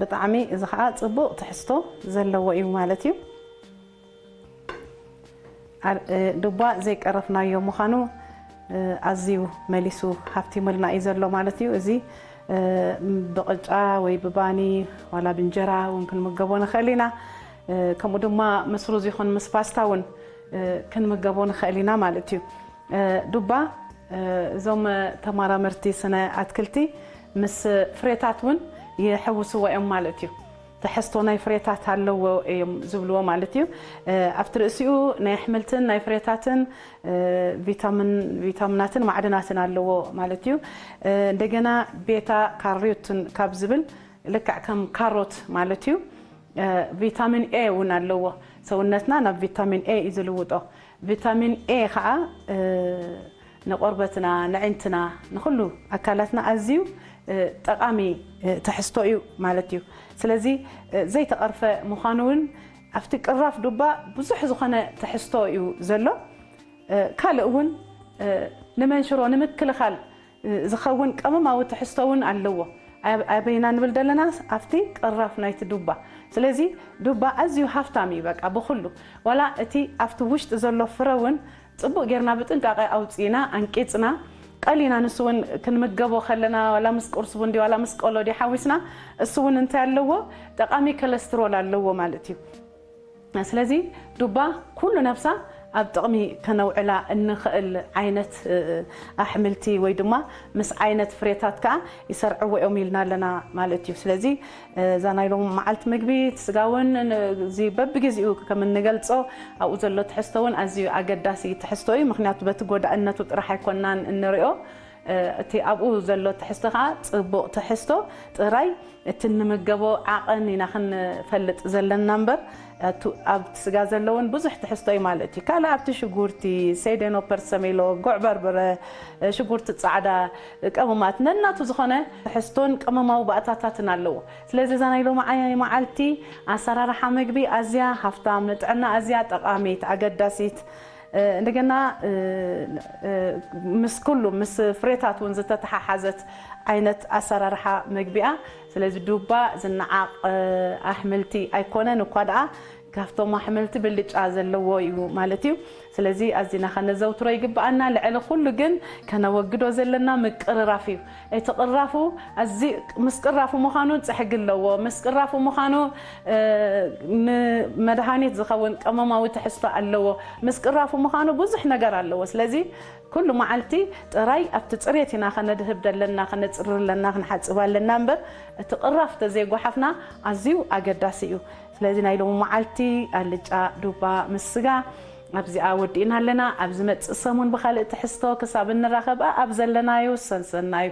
ብጣዕሚ እዚ ከዓ ፅቡቕ ትሕዝቶ ዘለዎ እዩ ማለት እዩ። ዱባ ዘይቀረፍናዮ ምዃኑ ኣዝዩ መሊሱ ሃብቲሙልና እዩ ዘሎ ማለት እዩ። እዚ ብቕጫ ወይ ብባኒ ዋላ ብእንጀራ እውን ክንምገቦ ንኽእል ኢና። ከምኡ ድማ ምስ ሩዝ ይኹን ምስ ፓስታ እውን ክንምገቦ ንኽእል ኢና ማለት እዩ። ዱባ እዞም ተመራመርቲ ስነ ኣትክልቲ ምስ ፍሬታት እውን ይሕውስዎ እዮም ማለት እዩ። ትሕዝቶ ናይ ፍሬታት ኣለዎ እዮም ዝብልዎ ማለት እዩ። ኣብቲ ርእሲኡ ናይ ኣሕምልትን ናይ ፍሬታትን ቪታሚናትን ማዕድናትን ኣለዎ ማለት እዩ። እንደገና ቤታ ካሮቲን ካብ ዝብል፣ ልክዕ ከም ካሮት ማለት እዩ። ቪታሚን ኤ እውን ኣለዎ። ሰውነትና ናብ ቪታሚን ኤ እዩ ዝልውጦ። ቪታሚን ኤ ከዓ ንቆርበትና፣ ንዕንትና፣ ንኩሉ ኣካላትና ኣዝዩ ጠቃሚ ትሕዝቶ እዩ ማለት እዩ። ስለዚ ዘይተቀርፈ ምዃኑ እውን ኣብቲ ቅራፍ ዱባ ብዙሕ ዝኾነ ትሕዝቶ እዩ ዘሎ። ካልእ እውን ንመንሽሮ ንምክልኻል ዝኸውን ቀመማዊ ትሕዝቶ እውን ኣለዎ። ኣበይና ንብል ዘለና? ኣብቲ ቅራፍ ናይቲ ዱባ። ስለዚ ዱባ ኣዝዩ ሃፍታም እዩ በቃ ብኩሉ። ዋላ እቲ ኣብቲ ውሽጢ ዘሎ ፍረ እውን ጽቡቅ ጌርና ብጥንቃቄ ኣውጺእና ኣንቂጽና ቀሊና ንሱ እውን ክንምገቦ ከለና ዋላ ምስ ቁርሲ ቡን ድዩ ዋላ ምስ ቆሎ ድዩ ሓዊስና እሱ እውን እንታይ ኣለዎ? ጠቃሚ ኮለስትሮል ኣለዎ ማለት እዩ። ስለዚ ዱባ ኩሉ ነብሳ ኣብ ጥቕሚ ከነውዕላ እንኽእል ዓይነት ኣሕምልቲ ወይ ድማ ምስ ዓይነት ፍሬታት ከዓ ይሰርዕዎ እዮም ኢልና ኣለና ማለት እዩ። ስለዚ እዛ ናይ ሎም መዓልቲ ምግቢ እቲ ስጋ እውን እዚ በብግዜኡ ከም እንገልጾ ኣብኡ ዘሎ ትሕዝቶ እውን ኣዝዩ ኣገዳሲ ትሕዝቶ እዩ። ምክንያቱ በቲ ጎዳእነቱ ጥራሕ ኣይኮናን እንሪኦ። እቲ ኣብኡ ዘሎ ትሕዝቶ ከዓ ጽቡቕ ትሕዝቶ ጥራይ እቲ እንምገቦ ዓቐን ኢና ክንፈልጥ ዘለና እምበር ኣብቲ ስጋ ዘለውን ብዙሕ ትሕዝቶ እዩ ማለት እዩ። ካልእ ኣብቲ ሽጉርቲ፣ ሴደኖ፣ ፐርሰሜሎ፣ ጉዕ በርበረ፣ ሽጉርቲ ጻዕዳ፣ ቀመማት ነናቱ ዝኾነ ትሕዝቶን ቀመማዊ ባእታታትን ኣለዎ። ስለዚ እዛ ናይ ሎማዓይ መዓልቲ ኣሰራርሓ ምግቢ ኣዝያ ሃፍታም፣ ንጥዕና ኣዝያ ጠቃሚት ኣገዳሲት እንደገና ምስ ኩሉ ምስ ፍሬታት እውን ዝተተሓሓዘት ዓይነት ኣሰራርሓ መግቢኣ። ስለዚ ዱባ ዝነዓቕ ኣሕምልቲ ኣይኮነን እኳ ደኣ ካብቶም ኣሕምልቲ ብልጫ ዘለዎ እዩ ማለት እዩ። ስለዚ ኣዚና ከነዘውትሮ ይግብኣና። ልዕሊ ኩሉ ግን ከነወግዶ ዘለና ምቅርራፍ እዩ። እቲ ቅራፉ ኣዚ ምስ ቅራፉ ምዃኑ ጽሕጊ ኣለዎ። ምስ ቅራፉ ምዃኑ ንመድሃኒት ዝኸውን ቀመማዊ ትሕዝቶ ኣለዎ። ምስ ቅራፉ ምዃኑ ብዙሕ ነገር ኣለዎ። ስለዚ ኩሉ መዓልቲ ጥራይ ኣብቲ ጽሬት ኢና ከነድህብ ዘለና፣ ከነጽሪ ኣለና፣ ክንሓጽብ ኣለና እምበር እቲ ቅራፍ ተዘይጓሓፍና ኣዝዩ ኣገዳሲ እዩ። ስለዚ ናይ ሎሚ መዓልቲ ኣልጫ ዱባ ምስ ስጋ ኣብዚኣ ወዲእና ኣለና። ኣብ ዝመጽእ ሰሙን ብኻልእ ትሕዝቶ ክሳብ እንራኸብ ኣብ ዘለናዮ ሰንሰናዩ።